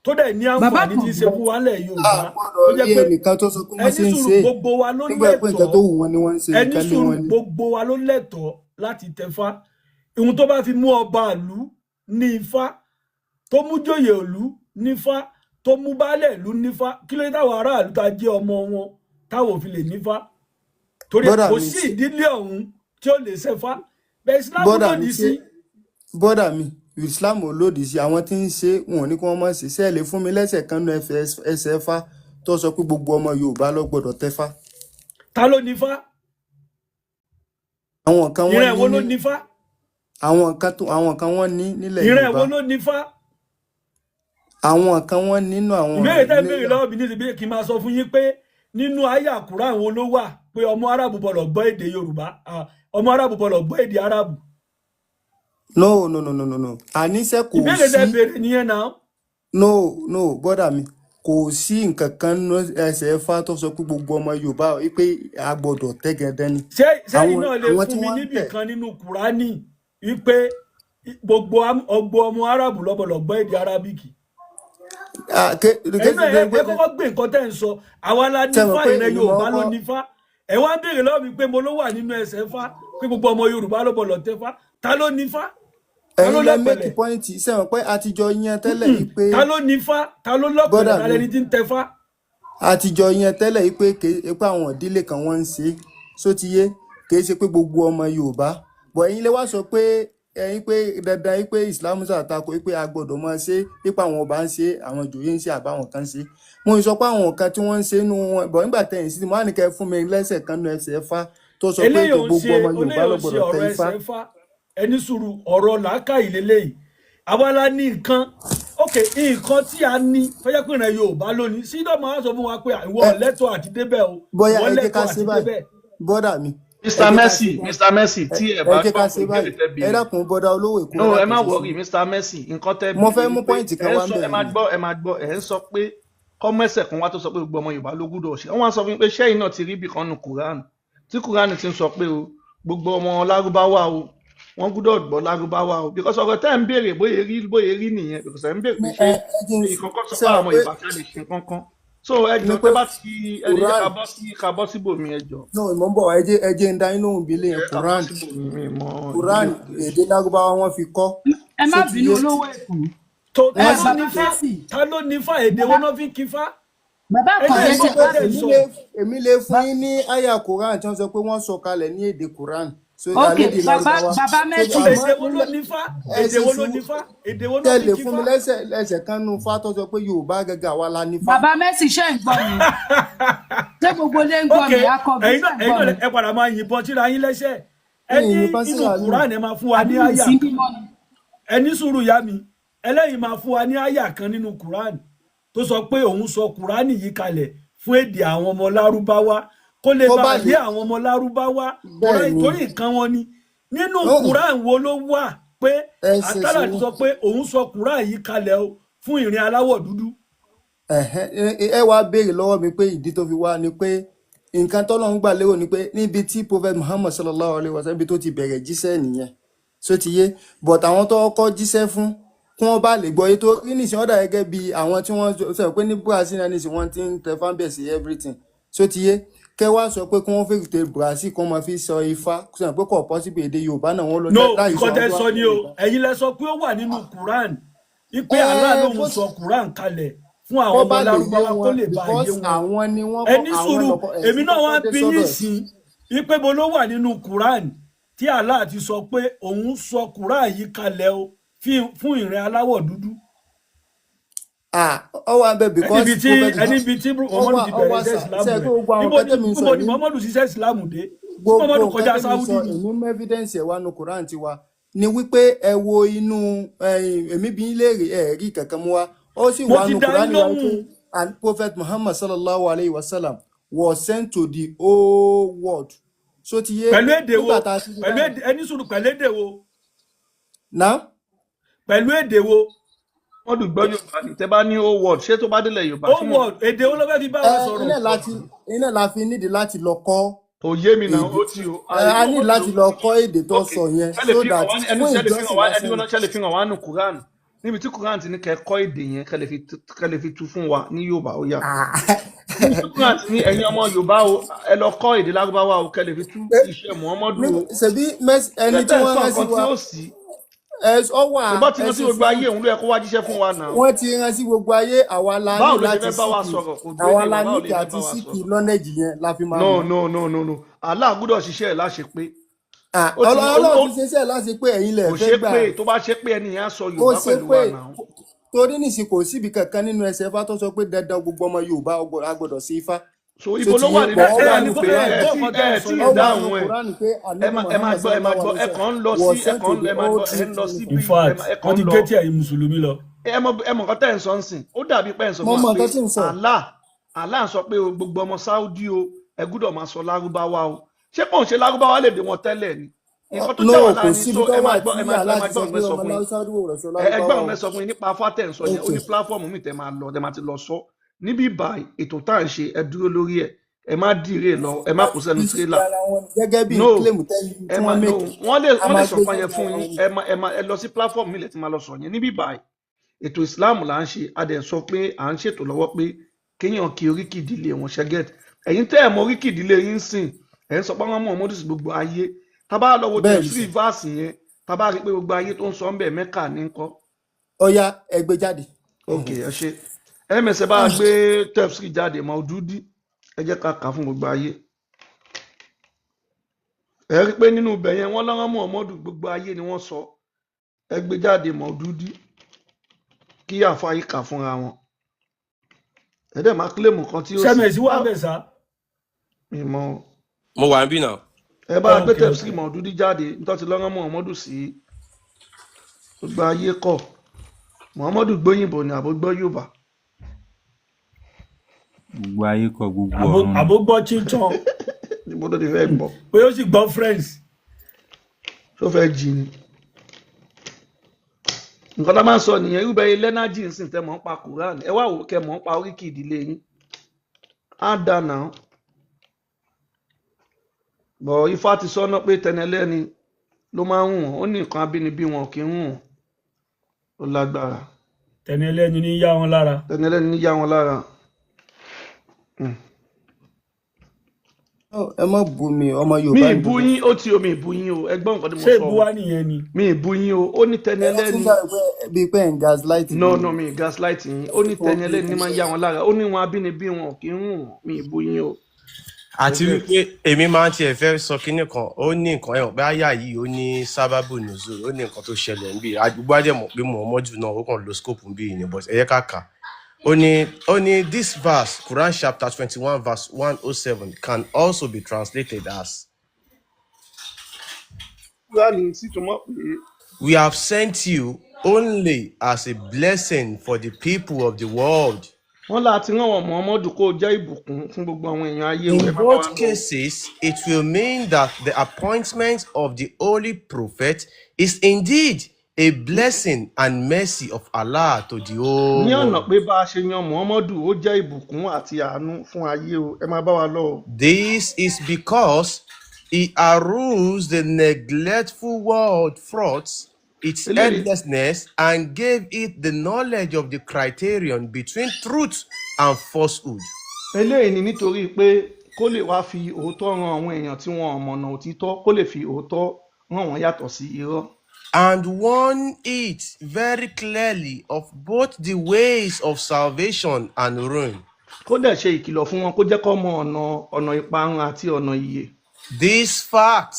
tó dẹ̀ ní bàbá àǹfààní tí ń ṣe Àkànbí, fún wa nílẹ̀ A Yorùbá tó gbọ́dọ̀ jẹ́ rí pé ẹnìkan tó sọ pé wọ́n ẹni ṣe ń sùúrù, ṣe é gbogbo wa ló nígbà pé nǹkan tó lẹ́tọ̀ọ́. wù wọ́n ni wọ́n ń ṣe, Ẹni nǹkan lé sùúrù, wọn ni. gbogbo wa ló lẹ́tọ̀ọ́ láti tẹfá. Ihun tó bá fi mú ọba ìlú ní ifá, tó mú jòyè ìlú nífá, tó mú baálẹ̀ ìlú nífá, kí ló dé táwọn aráàlú tá a jẹ́ ọmọ wọn táwọn ò fi lè nífá? Torí Brother kò mi, sí ṣe ìdílé ọ̀hún tí ó lè ṣẹfá bẹ́ẹ̀. Islam brother mi, lòdì ṣe sí. Brother mi, Islam ò lòdì sí àwọn tí ń ṣe, wọn ò ní kí wọ́n má ṣe. Ṣé ẹ lè fún mi lẹ́sẹ̀ kan nínú ẹsẹ̀ fá tó sọ pé gbogbo ọmọ Yorùbá ló gbọ́dọ̀ tẹfá? Ta ló nífá? Àwọn kan wọ́n Ìran ní èwo ló ní nífá? Àwọn kan tó, àwọn kan wọ́n ní nílẹ̀ Ìran Yorùbá. èwo ló nífá? Àwọn kan wọ́n nínú àwọn Ìbéèrè tẹ́ ń béèrè nílẹ̀. lọ́wọ́ mi níbi kí n máa sọ fún yín pé nínú àyà Kùránì wo ló wà pé ọmọ Árábù gbọ́dọ̀ gbọ́ èdè Yorùbá, ọmọ Árábù gbọ́dọ̀ gbọ́ èdè Árábù? No, no, no, no, no, no, àníṣe kò Ìbéèrè sí. tẹ́ béèrè nìyẹn náà. No, no, brother mi, kò sí nǹkan kan nínú ẹsẹ̀ Ifá tó sọ pé gbogbo ọmọ Yorùbá wípé a gbọ́dọ̀ tẹ́ dandan ni. Ṣé sẹ́yìn Àwọn náà lè àwọn tí fún mi wọ́n ń níbì tẹ̀ kan nínú Kùránì wípé gbogbo ọgbọ ọmọ Árábù ló gbọ́dọ̀ gbọ́ èdè Arábíkì? Ah, Ẹ̀yin náà ẹ kọ́kọ́ gbé nǹkan tẹ́ ń sọ. Àwa la Ṣé mọ̀ nífá, pé ìran èmi mọ̀ Yorùbá ló kọ́ nífá. Ẹ wá ń béèrè lọ́wọ́ mi pé mo ló wà nínú ẹsẹ̀ Ifá pé gbogbo ọmọ Yorùbá ló gbọ́dọ̀ tẹ́fá. Ta ló nífá? Ta ló Ẹ̀yin lẹ make lọ́pẹ̀lẹ̀? point. Ṣé mọ̀ pé àtijọ́ yan tẹ́lẹ̀ yìí pé Ta ló nífá? Ta ló lọ́pẹ̀lẹ̀? Brother Ta mi, lẹni tí ń tẹfá? Àtijọ́ yan tẹ́lẹ̀ yìí pé pé àwọn ìdílé kan wọ́n ń ṣe, só ti yé, kì í ṣe pé gbogbo ọmọ Yorùbá bọ̀. Ẹ̀yin lè wá sọ pé ẹ̀yin pé dandan yìí pé Islam ṣàtakò yìí pé a gbọ́dọ̀ máa ṣe, pípa àwọn ọba ń ṣe, àwọn ìjòyè ń ṣe, àbáwọn kan ń ṣe. Mo sọ pé àwọn kan tí wọ́n ń ṣe nínú wọn bọ̀ nígbà tẹ̀yìn sí mo á ní kẹ́ fún mi lẹ́sẹ̀ kan nínú ẹsẹ̀ Ifá tó sọ pé Eléyìí tó ò ń gbogbo ṣe ọmọ Yorùbá eléyìí ló ò ń ṣe gbọ́dọ̀ tẹ ọ̀rọ̀ Ifá. ẹsẹ̀ Ifá. Ẹni sùúrù, ọ̀rọ̀ làákàyè lélẹ́yìí. Àwa la ní nǹkan. Ok, nǹkan tí a ní fẹ́jẹ́ pé ìran Yorùbá lónìí sídọ̀ máa sọ fún wa pé ìwọ Ẹ lẹ́tọ̀ọ́ àti débẹ̀ o, bóyá ìwọ ẹ jẹ́ ká lẹ́tọ̀ọ́ ṣe àti báyìí, débẹ̀. brother mi, ẹ Mr jẹ́ ká ṣe Mercy, báyìí. Mr Mercy, tí ẹ Ẹ bá jẹ́ gbọ́ ká ṣe ìbéèrè báyìí. tẹ́ Ẹ béèrè. dákun, bọ́dà olówó Èkó, No, ẹ ẹ dákun, má ṣe worry, sùúrù. Mr Mercy, nǹkan tẹ́ Mo béèrè fẹ́ ni mú pé point kan ẹ ń wá ń sọ, ẹ bẹ̀ máa ni. gbọ́, ẹ máa gbọ́, ẹ ń sọ pé kọ́mẹ́sẹ̀ kan wá tó sọ pé gbogbo ọmọ Yorùbá ló gbúdọ̀ ṣe. Wọ́n wá sọ fún mi pé ṣẹ́yìn náà ti rí ibì kan nu Quran tí Quran ti ń sọ pé o gbogbo ọmọ Lárúbáwá o, wọ́n gbúdọ̀ gbọ́ Lárúbáwá o, because ọ̀rọ̀ tẹ́ ń béèrè bóyá rí nìyẹn, because ẹ ń béèrè pé Ẹ ṣé ẹ jẹ́ n ìkọ̀kọ̀ sọ ṣe pé mọ̀ àwọn pé Yorùbá ká lè ṣe nǹkan kan. So ẹ ní jọ pé tẹ́ bá ti ẹ lè jẹ́ Quran ká bọ́ sí, ká bọ́ síbòmí, ẹ jọ. No, mo ń bọ̀, ẹ jẹ́ ń dá yín lóhùn bí lè Ẹ ká bọ́ Quran síbòmí, mi mọ Quran ìdílé. Èdè Lárúbáwá wọn fi kọ́, Ẹ má ṣó ti bínú, yé? olówó Èkó. Tó Ẹ ta ló bàbá nífá? Mercy, Ta ló nífá? Èdè wo bàbá náà fi ń kífá? bàbá Ẹni Àkànbí, ẹ ẹ gbọ́ jẹ́ nǹkan má tẹ́ ń Èmi sọ. lè èmi lè fún yín ní àyà Quran tí wọ́n sọ pé wọ́n sọ kalẹ̀ ní èdè Quran, so Ok, àlédè bàbá Lárúbáwá. bàbá So Mercy, àmọ́ Èdè wo ló nílẹ̀ nífá? ẹ Èdè ṣe wo ló sùúrù. nífá? Èdè wo náà Tẹ́ fi lè ń fún mi kífá? lẹ́sẹ̀ lẹ́sẹ̀ kan nú Fá tó sọ pé Yorùbá gẹ́gẹ́ àwa la nífá. Bàbá Mercy, ṣé ń gbọ́ mi? Ṣé gbogbo ilé ń gbọ́ Ok, mi? Akọbí, ẹ̀yin ṣé náà ń ẹ̀yin gbọ́ náà mi? ẹ padà máa yìnbọn síra yín lẹ́sẹ̀. Ẹ Mi ní ìyìnbọn inú síra yín. Quran ẹ máa fún wa Àbí ní mi àyà sí kan. bímọ ni? Ẹ ní sùúrù, yá mi. Ẹlẹ́yìn máa fún wa ní àyà kan nínú Quran tó sọ pé òun sọ Quran yìí kalẹ̀ fún èdè àwọn ọmọ Lárúbáwá. Kó lè Kó bá bá yé lè àwọn ọmọ lárúbáwá, bẹ́ẹ̀ ni. torí nǹkan wọn ni. Nínú Ọ̀hún, Quran wo ló wà pé ẹ ṣe àtàlà ti sùúrù. sọ pé òun sọ Quran yìí kalẹ̀ o fún ìrìn aláwọ̀ dúdú? Ẹ̀hẹ́n, ẹ wá béèrè lọ́wọ́ mi pé ìdí tó fi wá ni pé nǹkan tọ́lọ́run gbà lérò ni pé níbi tí Prophet Muhammad sallallahu alayhi wa sallam, ibi tó ti bẹ̀rẹ̀ jíṣẹ́ nìyẹn, so ti yé. But àwọn tó kọ́ jíṣẹ́ fún, kí wọ́n bá lè gbọ́ yé, tó rí nìsín ọ̀dà gẹ́gẹ́ bí àwọn tí wọ́n sọ pé ní Brazil náà nìsín wọ́n ti ń tẹ fáńbẹ̀ sí everything, so ti yé. Kẹ́ wá sọ pé kí wọ́n fi tẹ Brazil kí wọ́n máa fi sọ Ifá, sọ pé kò possible, èdè Yorùbá náà wọ́n lọ No, láì sọ nǹkan àwọn tẹ́ tó wá sọ fún ni o. Yorùbá. Ẹ̀yin lẹ sọ pé ó wà nínú Quran wípé Allah Ẹ lòun bó sọ Quran kalẹ̀ fún àwọn kó ọmọ bá lè yé lárúbáwá kó wọn lè bá yé because wọn. àwọn ni wọ́n Ẹ kọ́ ní àwọn sùúrù, lọ́kọ́ èmi ẹ̀sìn náà wá kọ́kọ́ ń dé bi yín sọ́dọ̀ ẹ̀. sí wípé bo ló wà nínú Quran tí Allah ti sọ pé òun sọ Quran yìí kalẹ̀ o fún ìrìn aláwọ̀ dúdú? Ah, ọ wà bẹ́ẹ̀ because Ẹnibi tí Prophet ẹnibi tí ọ Muhammadu wà ti ọ bẹ̀rẹ̀ wà iṣẹ́ sà ìsìlámù ṣe rẹ̀, pé gbogbo àwọn níbo nǹkan ni tẹ́mi ń sọ níbo ni èmi Muhammadu ṣiṣẹ́ ìsìlámù dé? Tí gbogbo Muhammadu nǹkan kọjá tẹ́mi ń Sáúdí sọ ni. èmi mú evidence ẹ̀ wá nu Quran tiwa ni wípé ẹ wo inú èmi bí ń léèrè ẹ rí kankan mú wa, ó sì Mo wà ti nu dá yín Quran wa wípé lóhùn. and Prophet Muhammad sallallahu alayhi wa sallam was sent to the whole world, so ti yé. Pẹ̀lú èdè wo? Nígbà tá a ti rí Pẹ̀lú báyìí èdè, ẹni sùúrù, pẹ̀lú èdè wo? Náà Pẹ̀lú èdè wo? Wọ́n dùn gbọ́ Yorùbá ni. Tẹ́ bá ní ó word, ṣé tó bá délẹ̀ Yorùbá Ó ṣé wọ wọn èdè wo ló fẹ́ fi bá ẹ wa sọ̀rọ̀? iná láti iná la fi nídìí láti lọ kọ́ Kò yé mi náà. èdè Ó ti o ẹ a ní àìmọ̀ ó ti láti o lọ kọ́ èdè tó Ok, sọ yẹn ṣe lè so fi hàn that wá ní ẹni fún ṣe lè fi hàn ìjọsìn wá ẹni lásán wọn ni. ṣe lè fi hàn wá nù Quran níbi tí Quran ti ní kẹ́ kọ́ èdè yẹn, kẹ́ lè fi tu fún wa ní Yorùbá? Ó yá, níbi tí Quran ti ní ẹ̀yin ọmọ Yorùbá o, ẹ lọ kọ́ èdè Lárúbáwá o, kẹ́ lè fi tú iṣẹ́ Muhammadu o. Ṣebí ẹni tí Tẹ́tẹ́ wọ́n sọ rán sí nǹkan tí wa ó sì ẹ ọ wà ṣùgbọ́n tí ẹ wọ́n sí ṣe gbogbo ayé sùúrù. òun ló yẹ kó wá jíṣẹ́ fún wa náà. Wọ́n ti rán sí gbogbo ayé, àwa la Báwo ní ló ṣe láti fẹ́ bá wa síkì sọ̀rọ̀? Kò àwa gbédè la wa, báwo ló nídìí fẹ́ àti bá wa síkì sọ̀rọ̀? knowledge yẹn la fi máa No, mọ̀. no, no, no, no, Allah gbọ́dọ̀ ṣiṣẹ́ ẹ̀ láṣẹ pé Ah, ó ti ó Ọlọ́run ó ti ṣe iṣẹ́ láti pé ẹ̀yin lẹ̀ kò fẹ́ ṣe gbà. pé tó bá ṣe pé ẹni yẹn á sọ Ó Yorùbá ṣe pẹ̀lú pé wa náà. torí nìsín kò síbi kankan nínú ẹsẹ̀ Ifá tó sọ pé dandan gbogbo ọmọ Yorùbá a gbọ́dọ̀ sí Ifá, So tó ibo ti ló yé wà nínú bọ̀ ọ Ẹ wà ẹni nù kó fẹ́ Quran ẹ gbọ́ tí nǹkan tẹ́ ẹ ń sọ tí ọ ì wà nù dáhùn ẹ. Quran pé Ẹ Ànábì má ẹ máa Muhammad gbọ́, ẹ máa sallallahu gbọ́, alayhi ẹ wa kàn sallam ń lọ was sí ẹ sent to kàn ń the ẹ máa whole gbọ́, ẹ ń lọ trinity. síbi In ẹ fact, ẹ kàn wọ́n ń ti lọ gé tí ẹ̀yin mùsùlùmí lọ. Ẹ mọ nǹkan tẹ́ ẹ̀ ń sọ ń sìn, ó dàbí pé ẹ̀ ń sọ Mo fún mọ wa pé nǹkan tí ń sọ. Allah ń sọ pé o, gbogbo ọmọ Saudi o, ẹ gbúdọ̀ máa sọ Lárúbáwá o. Ṣé kò ń ṣe Lárúbáwá lè dè wọn tẹ́lẹ̀ ni? Nǹkan tó No, jẹ́ wàhálà kò ni. síbi So tó ẹ wà máa gbọ́, tí ẹ máa gbọ́, ẹ Allah máa ti gbọ́ sọ nǹkan pé sọ ọmọ fún yín. Saudi wò sọ Ẹ gbọ́ Lárúbáwá o. nǹkan sọ fún yín nípa afátẹ̀ ń sọ yẹn. Ó Ok, ní pláfọ́ọ̀mù mi tẹ́ máa lọ, tẹ́ máa ti lọ sọ níbí báyìí. Ètò tá à ń ṣe, ẹ dúró lórí ẹ, ẹ má dìre lọ, ẹ má kó sẹ́nu fi sí tírélà. ara wọn ni gẹ́gẹ́ bí No, claim tẹ́lẹ̀ ẹ tí má wọ́n no make wọ́n lè a wọ́n lè máa sọ gbé nǹkan yẹn sórí fún ara yín. wọn. Ẹ má ẹ lọ sí platform mi lẹ ti máa lọ sọ yẹn níbí báyìí. Ètò Islam là ń ṣe. A dẹ̀ sọ pé à ń ṣètò lọ́wọ́ pé kéèyàn kí oríkì ìdílé wọn ṣẹ́gẹ́t. Ẹ̀yin tẹ́ ẹ̀ mọ oríkì ìdílé yín sìn, ẹ̀ ń sọ pé wọ́n mú ọmọdé sí gbogbo ayé. Tá bá lọ wo Bẹ́ẹ̀ ni tẹ̀síìrì sir. fáàsì yẹn, tá bá rí i pé gbogbo ayé tó ń sọ ń bẹ̀ Mẹ́kà ní kọ́. Ọya, ẹ gbé jáde. Ok, ẹ ṣe ẹ mẹsẹ̀ bá a gbé tẹ̀síìrì jáde Maududi, ẹ jẹ́ ká kà á fún gbogbo ayé. Ẹ rí i pé nínú ibẹ̀ yẹn wọ́n lọ́rọ́ mú ọmọdù gbogbo ayé ni wọ́n sọ. Ẹ gbé jáde Maududi kí àfa yìí kà fúnra wọn. Ẹ dẹ̀ máa kílèmù kan tí ó sì Sẹ́mẹ̀sì wà bẹ̀ sá. Mi mọ́ o. Mo wà ń bí náà. Ẹ bá a gbé Ok, tẹ̀síìrì ok. Maududi jáde nítorí tí lọ́rọ́ mú ọmọdù sí gbogbo ayé kọ̀. Muhammadu gbóyìnbó ni àbó gbọ́ Yorùbá? Gbogbo ayé kọ, gbogbo Àbó ọ̀run ni. àbó gbọ́ chinchan. Níbo ló ti fẹ́ gbọ́? Pé ó sì gbọ́ French. Tó fẹ́ jí ni. Nǹkan tá a máa ń sọ nìyẹn. Irúbẹ ilé nájì ń sìn tẹ mọ̀ ń pa Quran, ẹ wá wò kẹ mọ̀ ń pa oríkì ìdílé yín á dànà bọ̀. Ifá ti sọ́nà pé tẹnẹlẹ́ni ló máa ń hùn wọ́n, ó ní nǹkan abínibí wọn kì í hùn wọ́n, ó lágbára. Tẹni ẹlẹ́ni ní yá wọn lára. Tẹnẹlẹ́ni ní yá wọn lára. Ẹ má bú mi, ọmọ Mi Yorùbá ì ni bú gbogbo. yín, ó ti omi ìbú yín o. Ẹ gbọ́ nǹkan tí mo Ṣé sọ ìbú o. wá nìyẹn ni? Mi ì bú yín o, ó ní Ẹ ó tún tẹnẹlẹ́ni. dàbí pé bíi pé ẹ̀ ń gaslight No, mi no, ni. mi ì gaslight yín. Ó ní Fún tẹni ẹlẹ́ni ní máa ń yá wọn lára, ó ní wọn abínibí wọn kì í hùn wọ́n. Mi ì bú yín o. Àti Ẹ get. wípé èmi máa ń tiẹ̀ fẹ́ sọ kinní kan, ó ní nǹkan ẹ̀wọ̀n pé àyà yìí ó ní sábàbù nùzúl, ó ní nǹkan tó ṣẹlẹ̀ ń bí. Gbogbo àjẹmọ̀ pé Muhammadu náà ó kàn lo scope ń bí ni, but ẹ yẹ ká kà á. Ó ní this verse, Quran chapter 21 verse 107, can also be translated as Kúránì sì túmọ̀ pé we have sent you only as a blessing for the people of the world. Wọ́n láti rán wọn Muhammadu kó jẹ́ ìbùkún fún gbogbo àwọn èèyàn ayé o. In Ẹ má bá wa both lọ o. cases, it will mean that the appointment of the Holy Prophet is indeed a blessing and mercy of Allah to the whole Ní ọ̀nà world. pé bá a ṣe yan Muhammadu, ó jẹ́ ìbùkún àti àánú fún ayé o. Ẹ má bá wa lọ o. This is because he arose the neglectful world frauds, its Eléyìí endlessness, and gave it the knowledge of the criterion between truth and falsehood. Eléyìí ni nítorí pé kó lè wá fi òótọ́ ran àwọn èèyàn tí wọn ò mọ̀nà òtítọ́, kó lè fi òótọ́ ràn wọ́n yàtọ̀ sí irọ́. And warn it very clearly of both the ways of salvation and ruin. Kó dẹ̀ ṣe ìkìlọ̀ fún wọn, kó jẹ́ kó mọ ọ̀nà ìparun àti ọ̀nà ìyè. This fact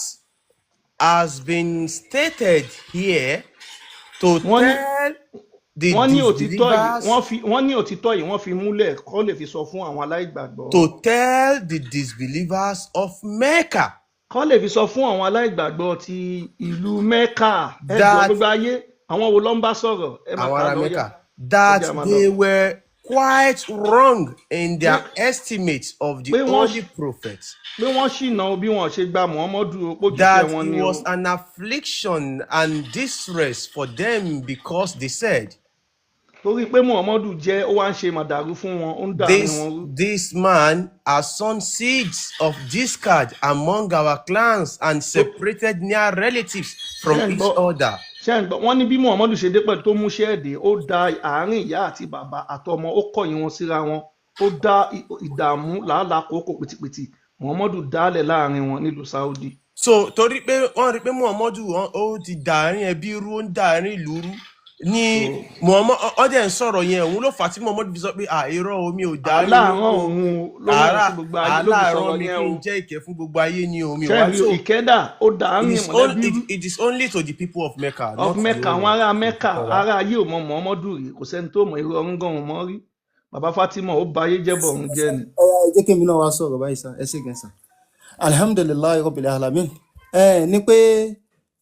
has been stated here to Wọ́n ní tell the wọ́n ní òtítọ́ yìí disbelievers wọ́n ní òtítọ́ yìí wọ́n fi múlẹ̀ kó lè fi sọ fún àwọn aláìgbàgbọ́. to tell the disbelievers of Mecca Kó lè fi sọ fún àwọn aláìgbàgbọ́ ti ìlú Mẹ́kà. Ẹ jọ̀ọ́, that gbogbo ayé, àwọn wo ló ń bá sọ̀rọ̀? Ẹ máa àwọn kà á ará lọ yá. Mecca Ẹ jẹ́ that á máa lọ. they were quite wrong in Pé their estimate of the pé wọ́n holy prophet, pé wọ́n ṣìnà bí wọ́n ṣe gba Muhammadu o, pójúṣe that wọn it ni o. was an affliction and distress for them because they said, Torí pé Muhammadu jẹ́ ó wá ń ṣe màdàrú fún wọn, ó ń dààmú This wọn rú. this man has sown seeds of discord among our clans and Tó separated near relatives from ṣe ń each gbọ́ other. Ṣe ń gbọ́, wọ́n ní bí Muhammadu ṣe dé pẹ̀lú tó mú iṣẹ́ ẹ̀dẹ̀, ó da àárín ìyá àti bàbá àtọmọ, ó kọ̀yìn wọn síra wọn, ó dá ìdààmú, làálàá, kókó, pìtìpìtì Muhammadu dálẹ̀ láàrin wọn nílùú Saudi. So torí pé wọ́n rí pé Muhammadu ó ti dàárín ẹbí rú, ó ń dàárín ìlú rú ní So Muhammad ọ dẹ̀ ń sọ̀rọ̀ yẹn, òun ló fà á tí Muhammadu fi sọ pé, à, irọ́ o, mi ò dàárín Allah yín rán rú o, òun o, ló rán òun àrà sí gbogbo ayé ló fi Allah sọ̀rọ̀ rán mi yẹn kí o. n jẹ́ ìkẹ́ fún gbogbo ayé ni o, mi ò Ṣé wá ń rí so ìkẹ́dà, ó it dàárín is mọ̀lẹ́bí it, rú. it is only to the people of Mecca, Of not the Mecca, whole àwọn world. ará Mecca, Kò wá. ará ayé ò mọ Muhammadu rí, kò sẹ́ni tó mọ irú ọ̀run gan ò mọ̀ rí. Bàbá Fatima, ó ba ayé jẹ́ bọ̀run jẹ́ ni. Ẹ jẹ́ kí èmi náà wá sọ̀rọ̀ báyìí sá. Ẹ ṣé gan sá. Alhamdulillahi rabbil alamin. Ẹ ní pé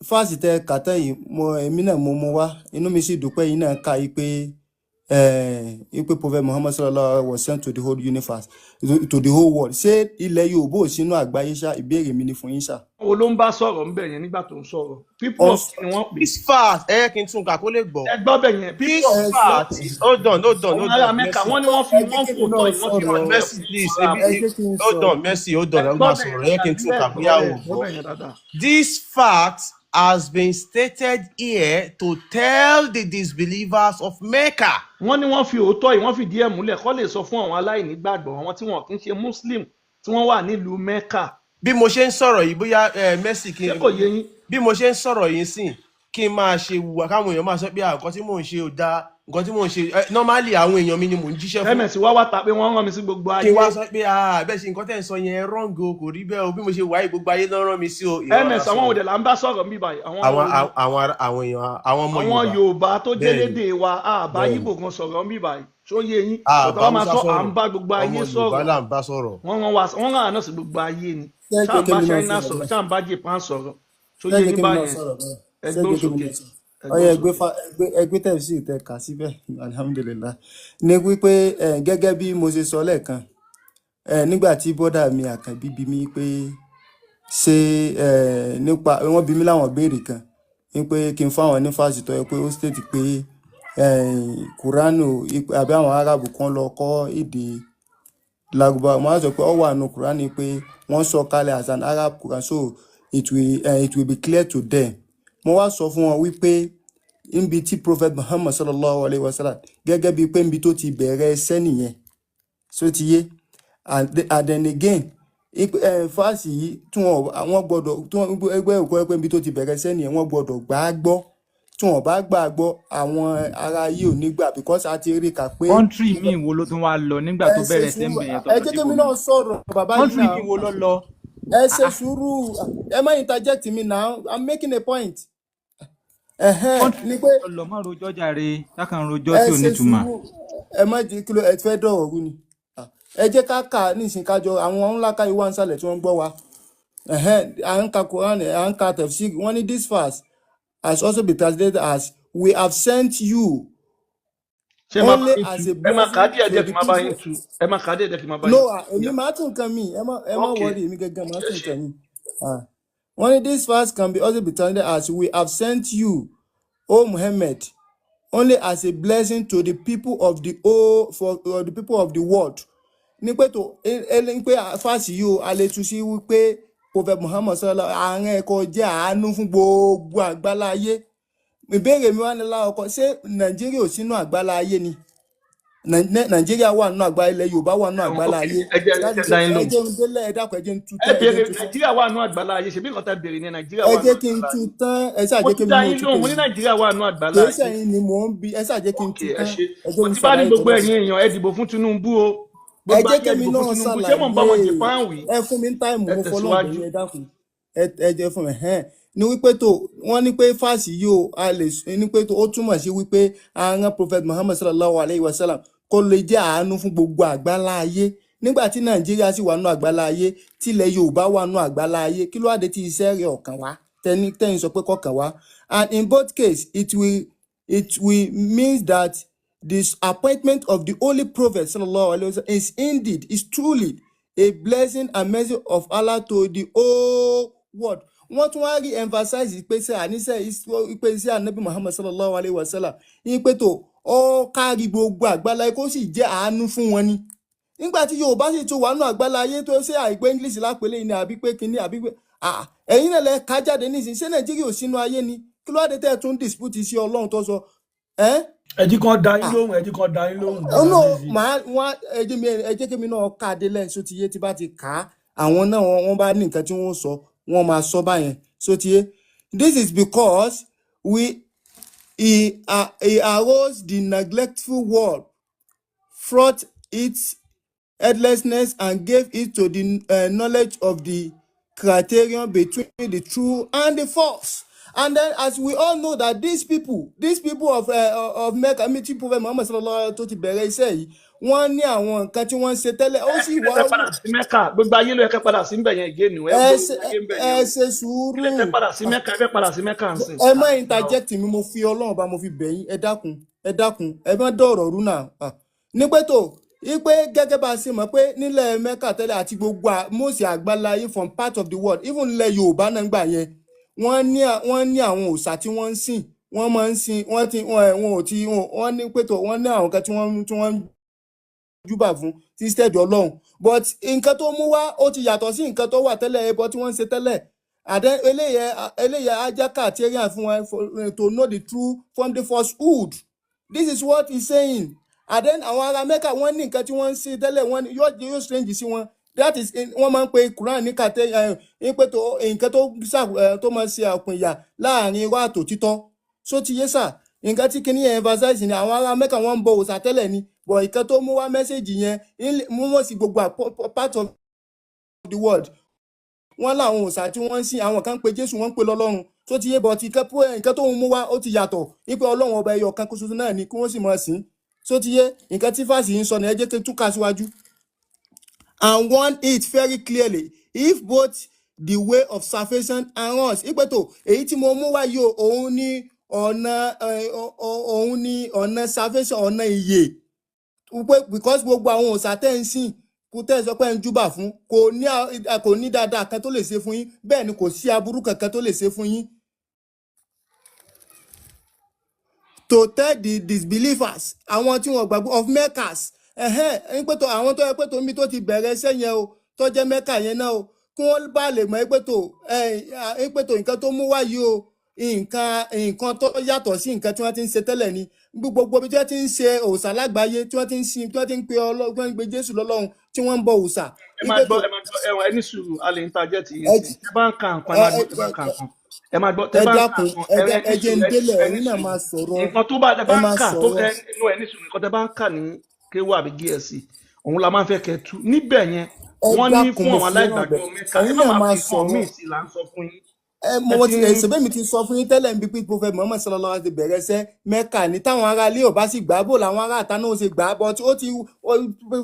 fáàsì tẹ kàtẹ́ yìí, mo èmi náà mo mú wá, inú mi sì dùn pé yín náà kà í pé ẹ pé Prophet Muhammad sallallahu alaihi was sent to the whole universe, to the whole world. Ṣé ilẹ̀ Yorùbá ò sínú àgbáyé ṣá? Ìbéèrè mi ni fún yín ṣá. Wo ló ń bá sọ̀rọ̀ ńbẹ̀ yẹn nígbà tó ń sọ̀rọ̀? People Ó ń of kí ni wọ́n pè? This fact, ẹ yẹ kí n tún kà kó lè gbọ́. Ẹ gbọ́ bẹ̀ yẹn, This people of ẹ kí sọ wọ́n fact pè? Hold on, hold on, Àwọn hold ará on, Mecca, Mercy. wọ́n ní wọ́n fi Ẹ jẹ́ wọ́n kí èmi fòótọ́ náà yìí, wọ́n fi sọ̀rọ̀. múlẹ̀ Mercy, fún please. ará Ẹ jẹ́ kí n Hold sọ̀rọ̀. on, Mercy, hold on. Ẹ Ẹ gbọ́ máa bẹ̀ yẹn sọ̀rọ̀, ẹ yẹ dáadáa kí n tún ẹ kà gbọ́ bóyá ẹ o gbọ́ gbọ́. bẹ̀ yẹn dáadáa. This fact has been stated here to tell the disbelievers of Mecca Wọ́n ní wọ́n fi òótọ́ yìí, wọ́n fìdí ẹ̀ múlẹ̀ kó lè sọ fún àwọn aláìní gbàgbọ́, àwọn tí wọn kì í ṣe Muslim, tí wọ́n wà nílùú Mecca. Bí mo ṣe ń sọ̀rọ̀ yìí, bóyá Mercy, kí Ṣé kò yé yín? Bí mo ṣe ń sọ̀rọ̀ yìí sìn, kí n máa ṣe wùwà káwọn èèyàn máa sọ pé, "Ah, nǹkan tí mò ń ṣe ò dáa, nǹkan tí mò ń ṣe." Normally àwọn èèyàn mi ni mò ń jíṣẹ́ fún. Ms wá wá ta pé wọ́n rán mi sí gbogbo Kí n wá ayé. sọ pé, "Ah, bẹ́ẹ̀ ṣe nǹkan tẹ́ ń sọ yẹn wrong o, kò rí bẹ́ẹ̀ o, bí mo ṣe wà yìí, gbogbo ayé ló rán mi sí o." Irọ́ Ms, lásán àwọn o. òde là ń bá sọ̀rọ̀ níbí báyìí? Àwọn Àwọn wo ni? àwọn èèyàn, àwọn ọmọ Àwọn Yorùbá. Yorùbá tó Bẹ́ẹ̀ ni, jélédè wa, àbá bẹ́ẹ̀ ni. Yíbò kan sọ̀rọ̀ níbí báyìí. Ṣó yé yín? Àbá Bọ̀dá wa máa Hausa sọ, à ń sọ̀rọ̀, bá gbogbo ọmọ ayé Yorùbá sọ̀rọ̀. là ń bá sọ̀rọ̀. Wọ́n rán àná sí gbogbo ayé ni. Ṣé ẹ Ṣáà jẹ́ ń bá kémi náà China sọ̀rọ̀ sọ̀rọ̀, báyìí? ṣáà ń bá Japan sọ̀rọ̀. Ṣó Ṣé ẹ yé jẹ́ yín kémi náà báyẹn? sọ̀rọ̀ báyìí? Ẹ Ṣé ẹ gbóhùn jẹ́ kémi sókè. náà sọ̀rọ̀? Ẹ Ọyẹ gbóhùn ẹgbẹ́ sókè. fa ẹgbẹ́ tẹ̀sí tẹ kà síbẹ̀. Alhamdulillahi ní wípé ẹ gẹ́gẹ́ bí mo ṣe sọ lẹ́ẹ̀kan, ẹ nígbà tí bọ́dà mi Àkànbí bi mí pé ṣé ẹ nípa wọ́n bi mí láwọn béèrè kan ní pé kí n fáwọn ní fásitì tó yẹ pé ó state pé ẹ Kùránù àbí àwọn Arábù kan lọ kọ́ èdè Lárúbáwá. Wọ́n á sọ pé ó wà nù Kùránì pé wọ́n sọ kalẹ̀ as an Arab Quran, so it will be clear to them. Mo wá sọ fún wọn wípé níbi tí Prophet Muhammad sallallahu alayhi wa sallam, gẹ́gẹ́ bíi pé níbi tó ti bẹ̀rẹ̀ ẹsẹ̀ nìyẹn, so ti yé. And then again, fáàsì yìí tí wọn àwọn gbọ́dọ̀ tí wọn ẹgbẹ́ òkú ẹgbẹ́ níbi tó ti bẹ̀rẹ̀ ẹsẹ̀ nìyẹn, wọ́n gbọ́dọ̀ gbà á gbọ́. Tí wọn bá gbà á gbọ́, àwọn ará ayé ò ní gbà, because a ti rí kà pé Country míì wo ló tún wá lọ nígbà ẹ tó ṣe bẹ̀rẹ̀ sùúrù. sẹ́ńbẹ̀ yẹn tó Ẹ lọ jẹ́ kémi síbòmíì? náà sọ̀rọ̀, bàbá yìí Country náà. míì wo ló lọ? Ẹ ṣe Ah, ah, sùúrù, ẹ má interject mi now, I'm making a point. Ẹ̀hẹ́n country ni pé ló lọ mọ́ rojọ́ jàre, tákàn rojọ́ ẹ tí ò ṣe nítumọ̀. sùúrù, ẹ má jẹ́ kí ló ẹ fẹ́ dọ̀rọ̀ rú ni. Ah, ẹ jẹ́ ká kà á nísìnyí, kájọ àwọn ńlá káyọ̀ wá ń sàlẹ̀ tí wọ́n ń gbọ́ wa. Ẹ̀hẹ́n, à ń ka Quran, à ń ka tafsir. Wọ́n ní this verse has also been translated as, "We have sent you Ṣé Ṣé máa bá Only yín as tu? a Ẹ máa kà á blessing díẹ̀ to díẹ̀ the kí n máa bá yín people. tu. Ẹ máa kà á díẹ̀ díẹ̀ kí n máa bá No, yín tu. ah, èmi Yeah. máa tún nǹkan mi. Ẹ má Ok, worry, èmi gangan máa ẹ tún ṣe. nǹkan mi. Ah. Wọ́n ní this verse can be also be translated as we have sent you, O Muhammad, only as a blessing to the people of the whole for the people of the world. Ní pé tó ẹ ní pé fásì yìí o, a lè tú sí wípé Prophet Muhammad sallallahu àárín ẹ̀kọ́ jẹ́ àánú fún gbogbo àgbálá ayé. Ìbéèrè mi wá ní láọkọ, ṣé Nàìjíríà ò sínú àgbálá ayé ni? Nàìjíríà wà nínú àgbá, ilẹ̀ Yorùbá wà nínú Ẹ̀wọ̀n àgbálá ok, ayé. ẹ jẹ́ ẹ Láti jẹ́ ṣe dá yín ẹ lóhùn. jẹ́ ń délẹ̀, ẹ dákun, ẹ jẹ́ ń tú Ẹ tán, ẹ jẹ́ béèrè ń tú tán. Nàìjíríà wà nù àgbàlá ayé, ṣebí nǹkan tẹ́ béèrè ní Nàìjíríà Ẹ wà nù jẹ́ kí n àgbàlá tú ayé. tán, ẹ ṣáà Mo jẹ́ ti kí mi dá náà yín tú lóhùn, mo ní tèmi. Nàìjíríà wà nù àgbàlá Kì í ayé. ṣẹ̀yin ni mò ń bi, ẹ ṣáà jẹ́ kí n Ok, tú ẹ tán, ṣe. ẹ jẹ́ Mo kí n ti bá ní ṣàlàyé gbogbo tọ̀dọ̀ mi. ẹ̀yin èèyàn, ẹ dìbò fún Tinubu o. Ẹ Gbogbo jẹ́ ayé ẹ kémi dìbò fún náà Tinubu. Ṣé mò ń bá wọn ṣàlàyé. Japan wí? Ẹ fún mi ní táìmù, Ẹ mo fọlọ́run bẹ̀ tẹ̀síwájú. yín, ẹ dákun. Ẹ jẹ́ fún mi. Ẹ̀hẹ́n. Ní wípé tó wọ́n ní pé fásì yìí o, a lè ní pé tó ó túmọ̀ sí wípé a rán Prophet Muhammad sallallahu alayhi wa sallam kó lè jẹ́ àánú fún gbogbo àgbálá ayé. Nígbà tí Nàìjíríà sì wà nínú àgbálá ayé, tílẹ̀ Yorùbá wà nínú àgbálá ayé, kí ló wá dé tí iṣẹ́ rẹ̀ ọ̀kàn wá? Tẹ́ni tẹ́yìn sọ pé kọ̀ọ̀kan wá. And in both case, it will mean that this appointment of the Holy Prophet sallallahu alaihi wasallam is indeed, is truly a blessing and mercy of Allah to the whole world. Wọ́n tún wá rí emphasize pé ṣe àníṣe pé iṣẹ́ Ànábì Muhammad sallallahu alaihi wasallam ní pé tó ó kárí gbogbo àgbálá kó sì jẹ́ àánú fún wọn ni. Nígbà tí Yorùbá sì tún wà nínú àgbálá ayé, tó ṣe àìpé English lápẹ̀lẹ̀ ni àbí pé kinní àbí pé ah, ẹ̀yin náà lẹ ká jáde nísìnyí, ṣé Nàìjíríà ò sínú ayé ni? Kí ló wá dé tẹ́ ẹ tún dispute sí Ọlọ́run tó sọ ẹ́? Ẹ jí kan dá yín Ah, lóhùn, ẹ jí kan dá yín lóhùn, ó brother no, Mercy. màá wọn ẹ jẹ́ mi, ẹ jẹ́ kémi náà ká délẹ̀ sótìyé. Tí bá ti kà á, àwọn náà wọ́n bá ní nǹkan tí wọ́n sọ, wọ́n máa sọ báyẹn sótìyé. This is because we he arose the neglectful world, fraught its heedlessness, and gave it to the knowledge of the criterion between the true and the false. And then, as we all know that these people of Mecca, mi tí Prophet Muhammad sallallahu alaihi tó ti bẹ̀rẹ̀ iṣẹ́ yìí, wọ́n ní àwọn nǹkan tí wọ́n ń ṣe tẹ́lẹ̀, ó Ẹ sì kí lẹ wá fẹ́ padà sí Mẹ́kà? Gbogbo ayé ló yẹ kẹ́ padà sí ńbẹ̀ yẹn again o. Ẹ ẹ gbogbo ṣe ayé ńbẹ̀ yẹn ẹ o. ṣe Kí sùúrù. lẹ fẹ́ padà sí Mẹ́kà? Ẹ fẹ́ padà sí Mẹ́kà ń sìn. Ẹ má interject mi, mo fi Ọlọ́run bá mo fi bẹ̀ yín, ẹ dákun, ẹ dákun, ẹ má dọ̀rọ̀ rú náà. Ah. Ní pé tó ipe gẹ́gẹ́ bá a ṣe mọ̀ pé nílẹ̀ Mẹ́kà tẹ́lẹ̀ àti gbogbo most àgbáláyé from part of the world, even nílẹ̀ Yorùbá náà gbà yẹn, wọ́n ní àwọn òòṣà tí wọ́n ń sìn, wọ́n máa ń sìn, wọ́n ti wọ́n wọn ò ti wọ́n ní pé tó wọ́n ní àwọn kan tí wọ́n ń júbà fún instead Ọlọ́run. But nǹkan tó mú wá, ó ti yàtọ̀ sí nǹkan tó wà tẹ́lẹ̀, ẹbọ tí wọ́n ń ṣe tẹ́lẹ̀. Àdẹ eléyẹ ajá criterion fún wọn to know the true from the falsehood. This is what he's saying. And then àwọn ará Mẹ́kà, wọ́n ní nǹkan tí wọ́n ń ṣe tẹ́lẹ̀, wọ́n ní yóò strange sí wọn. That is wọ́n máa ń pe Quran ní kàtẹ́ ẹ pé tó nǹkan tó tó máa ṣe àpìnyà láàrin irọ́ àtòtítọ́. So ti yé sà, nǹkan tí kinní yẹn emphasize ni àwọn ará Mẹ́kà, wọ́n ń bọ òòṣà tẹ́lẹ̀ ni, but nǹkan tó mú wá, message yẹn mú wọ́n sí gbogbo part of the world. Wọ́n láwọn òòṣà tí wọ́n ń sìn, àwọn kan ń pe Jésù, wọ́n ń pe lọ́lọ́run tó ti yé, but nǹkan tó ń mú wá, ó ti yàtọ̀ wípé Ọlọ́run ọba ẹyọ kan ṣoṣo náà ni kí wọ́n sì máa sìn. Tó ti yé, nǹkan tí fàṣì ń sọ ni ẹ jẹ́ kí n túkà síwájú. And warn it very clearly if both the way of salvation and us, ìpè tó èyí tí mo mú wá yìí o, òun ní ọ̀nà òun ní ọ̀nà salvation, ọ̀nà ìyè, wípé because gbogbo àwọn òòṣà tẹ́ ń sìn, kò tẹ́ ẹ sọ pé ẹ ń júbà fún, kò ní dáadáa kan tó lè ṣe fún yín, bẹ́ẹ̀ ni kò sí aburú kankan tó lè ṣe fún yín. To tell the disbelievers, àwọn tí wọ́n gbàgbọ́ of Meccas, ẹ̀hẹ́n, ń pé tó àwọn tó yẹ pé tó mi tó ti bẹ̀rẹ̀ iṣẹ́ yẹn o, tó jẹ́ Mecca yẹn náà o, kí wọ́n bá lè mọ̀ pé tó ẹ̀ ń pé tó nǹkan tó mú wá yìí o, nǹkan tó yàtọ̀ sí nǹkan tí wọ́n ti ń ṣe tẹ́lẹ̀ ni. Bí gbogbo ibi tí wọ́n ti ń ṣe òòṣà lágbàáyé, tí wọ́n ti ń sin, tí wọ́n ti ń pe Ọlọ́run, tí wọ́n ń pe Jésù lọ́lọ́run, tí wọ́n ń bọ òòṣà. Ẹ máa Wípé gbọ́, tó ẹ máa gbọ́, ẹwọ̀n, ẹ ní sùúrù, a lè interject yín ẹ sí. Tẹ bá ń ka nǹkan, ẹ ẹ máa ẹ gbọ́, tẹ bá ń ka nǹkan, ẹ máa gbọ́, tẹ ẹ bá ń ka dákun, nǹkan, ẹ ẹ ẹ ní ẹ jẹ́ ń sùúrù, ẹ ní délẹ̀, sùúrù, ẹ ní ẹ̀yin náà sùúrù. Máa sọ̀rọ̀. Nǹkan tó bá tẹ Ẹ bá ń máa kà tó sọ̀rọ̀. Ẹ inú ẹ ní sùúrù, nǹkan tẹ bá ń kà ní kéwú àbí gíẹ̀sì, òun la máa ń fẹ́ kẹ́ tú níbẹ̀ yẹn. Ẹ Wọ́n ní dákun, fún mo àwọn fi Ọlọ́run bẹ̀ aláìgbàgbọ́ Mẹ́kà, ẹ ẹ̀yin má náà máa máa fi nǹkan sọ̀rọ̀. míì sí là ń sọ fún yín. Ẹ Ẹ mo ti ti ń ẹsẹ bẹ́ẹ̀ mi ti sọ fún yín tẹ́lẹ̀ níbi pé Prophet Muhammad sallallahu alaihi bẹ̀rẹ̀ iṣẹ́ Mẹ́kà ní, táwọn ará ilé ò bá sì gbà á, bò làwọn ará àta náà ó ṣe gbà á? But ó ti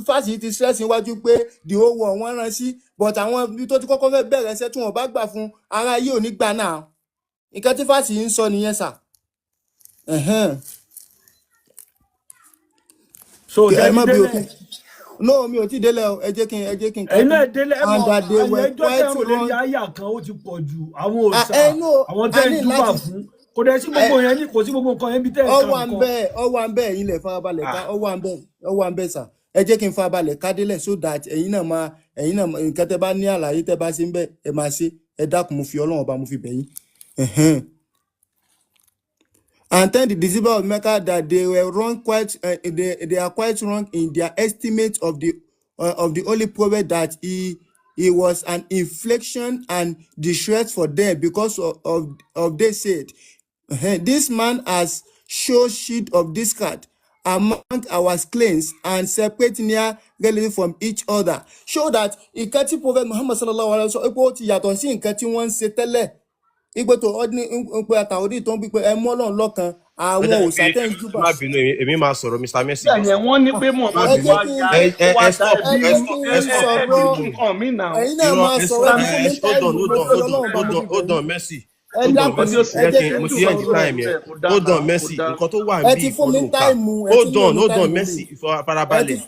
fásitì ti stress níwájú pé the whole world wọ́n rán sí, but àwọn ibi tó ti kọ́kọ́ fẹ́ bẹ̀rẹ̀ iṣẹ́ tí wọ́n bá gbà fún, ará yìí ò ní gbà náà. Nǹkan tí fásitì ń sọ nìyẹn sà. Ẹ̀hẹ́n. So Ẹ tẹ́ má ti bí délẹ̀. òfin. No, mi ò tí ì délẹ̀ o. Ẹ jẹ́ kí n ká Ẹ̀yin tán. náà délẹ̀, ẹ And mọ̀ that they were ẹjọ́ tẹ́ quite ń rò lérí wrong. àyà kan ó ti pọ̀ jù, àwọn Ah, òòṣà, ẹ no, àwọn a tẹ́ ń ní júbà láti fún. Kò dẹ̀ sí ẹ gbogbo yẹn ní, kò sí gbogbo nǹkan yẹn bí tẹ́ ẹ̀ ọ ka wà ń nǹkan. bẹ, ọ wà ń bẹ, ẹ̀yin lẹ farabalẹ̀ ká, ọ wà ń bẹ, ọ wà ń bẹ sà. Ẹ jẹ́ kí n farabalẹ̀ ká délẹ̀ so that ẹ̀yin náà máa, ẹ̀yin náà nǹkan tẹ́ bá ní àlàyé tẹ́ bá ṣe ń bẹ, ẹ máa ṣe. Ẹ dákun, mo fi Ọlọ́run ọba mo fi bẹ̀ yín. Ẹ̀hẹ́n. And tell the disciples of Mecca that they were wrong quite they are quite wrong in their estimate of the holy prophet, that he was an infliction and distress for them because of they said, "This man has shown seed of discord among our clans and separate near relatives from each other." Show that nǹkan tí Prophet Muhammad sallallahu alaihi wa sallam pé ó ti yàtọ̀ sí nǹkan tí wọ́n ń ṣe tẹ́lẹ̀, ìpè tó ọdún ní pé àtàwọdì tó ń bí pé ẹ mú Ọlọ́run lọ́kan, Ó àwọn dàbí òòṣà pé tẹ́ ń ẹ júbà. má bínú, èmi máa sọ̀rọ̀, Mr Mercy. Bẹ́ẹ̀ ni wọ́n ní pé Má Muhammadu Ẹ bínú. jẹ́ wá kí n ya Ẹ ẹ ó wá ẹ da stop, ẹbí ẹ ẹ jẹ́ rú. stop, kí ẹ n stop. Ẹ ẹ ti sọ̀rọ̀. tú nǹkan mí náà. Ẹ̀yin náà Irọ́, máa ẹ sọ̀rọ̀, ẹ hold on, ti fún mi ẹ hold táìmù, on, mo hold on, fi hold on, Ọlọ́run bá hold mo on, fi hold bẹ̀ on, yín. Mercy. Ẹ Hold on, dákun, Mercy. Nǹkan tí ó sì ẹ Jẹ́ jẹ́ kí kí n n mo ẹ tú ti nǹkan end tó sọ̀rọ̀. time yẹn. sọ kò dá Hold on, náà, kò Mercy. dá. Nǹkan tó wà Ẹ níbí ti fún ìkọ́ mi ló ń kà. táìmù, ẹ ti Hold ń lò on, ní hold on, táìmù mi. Mercy. Ẹ ti Farabalẹ̀.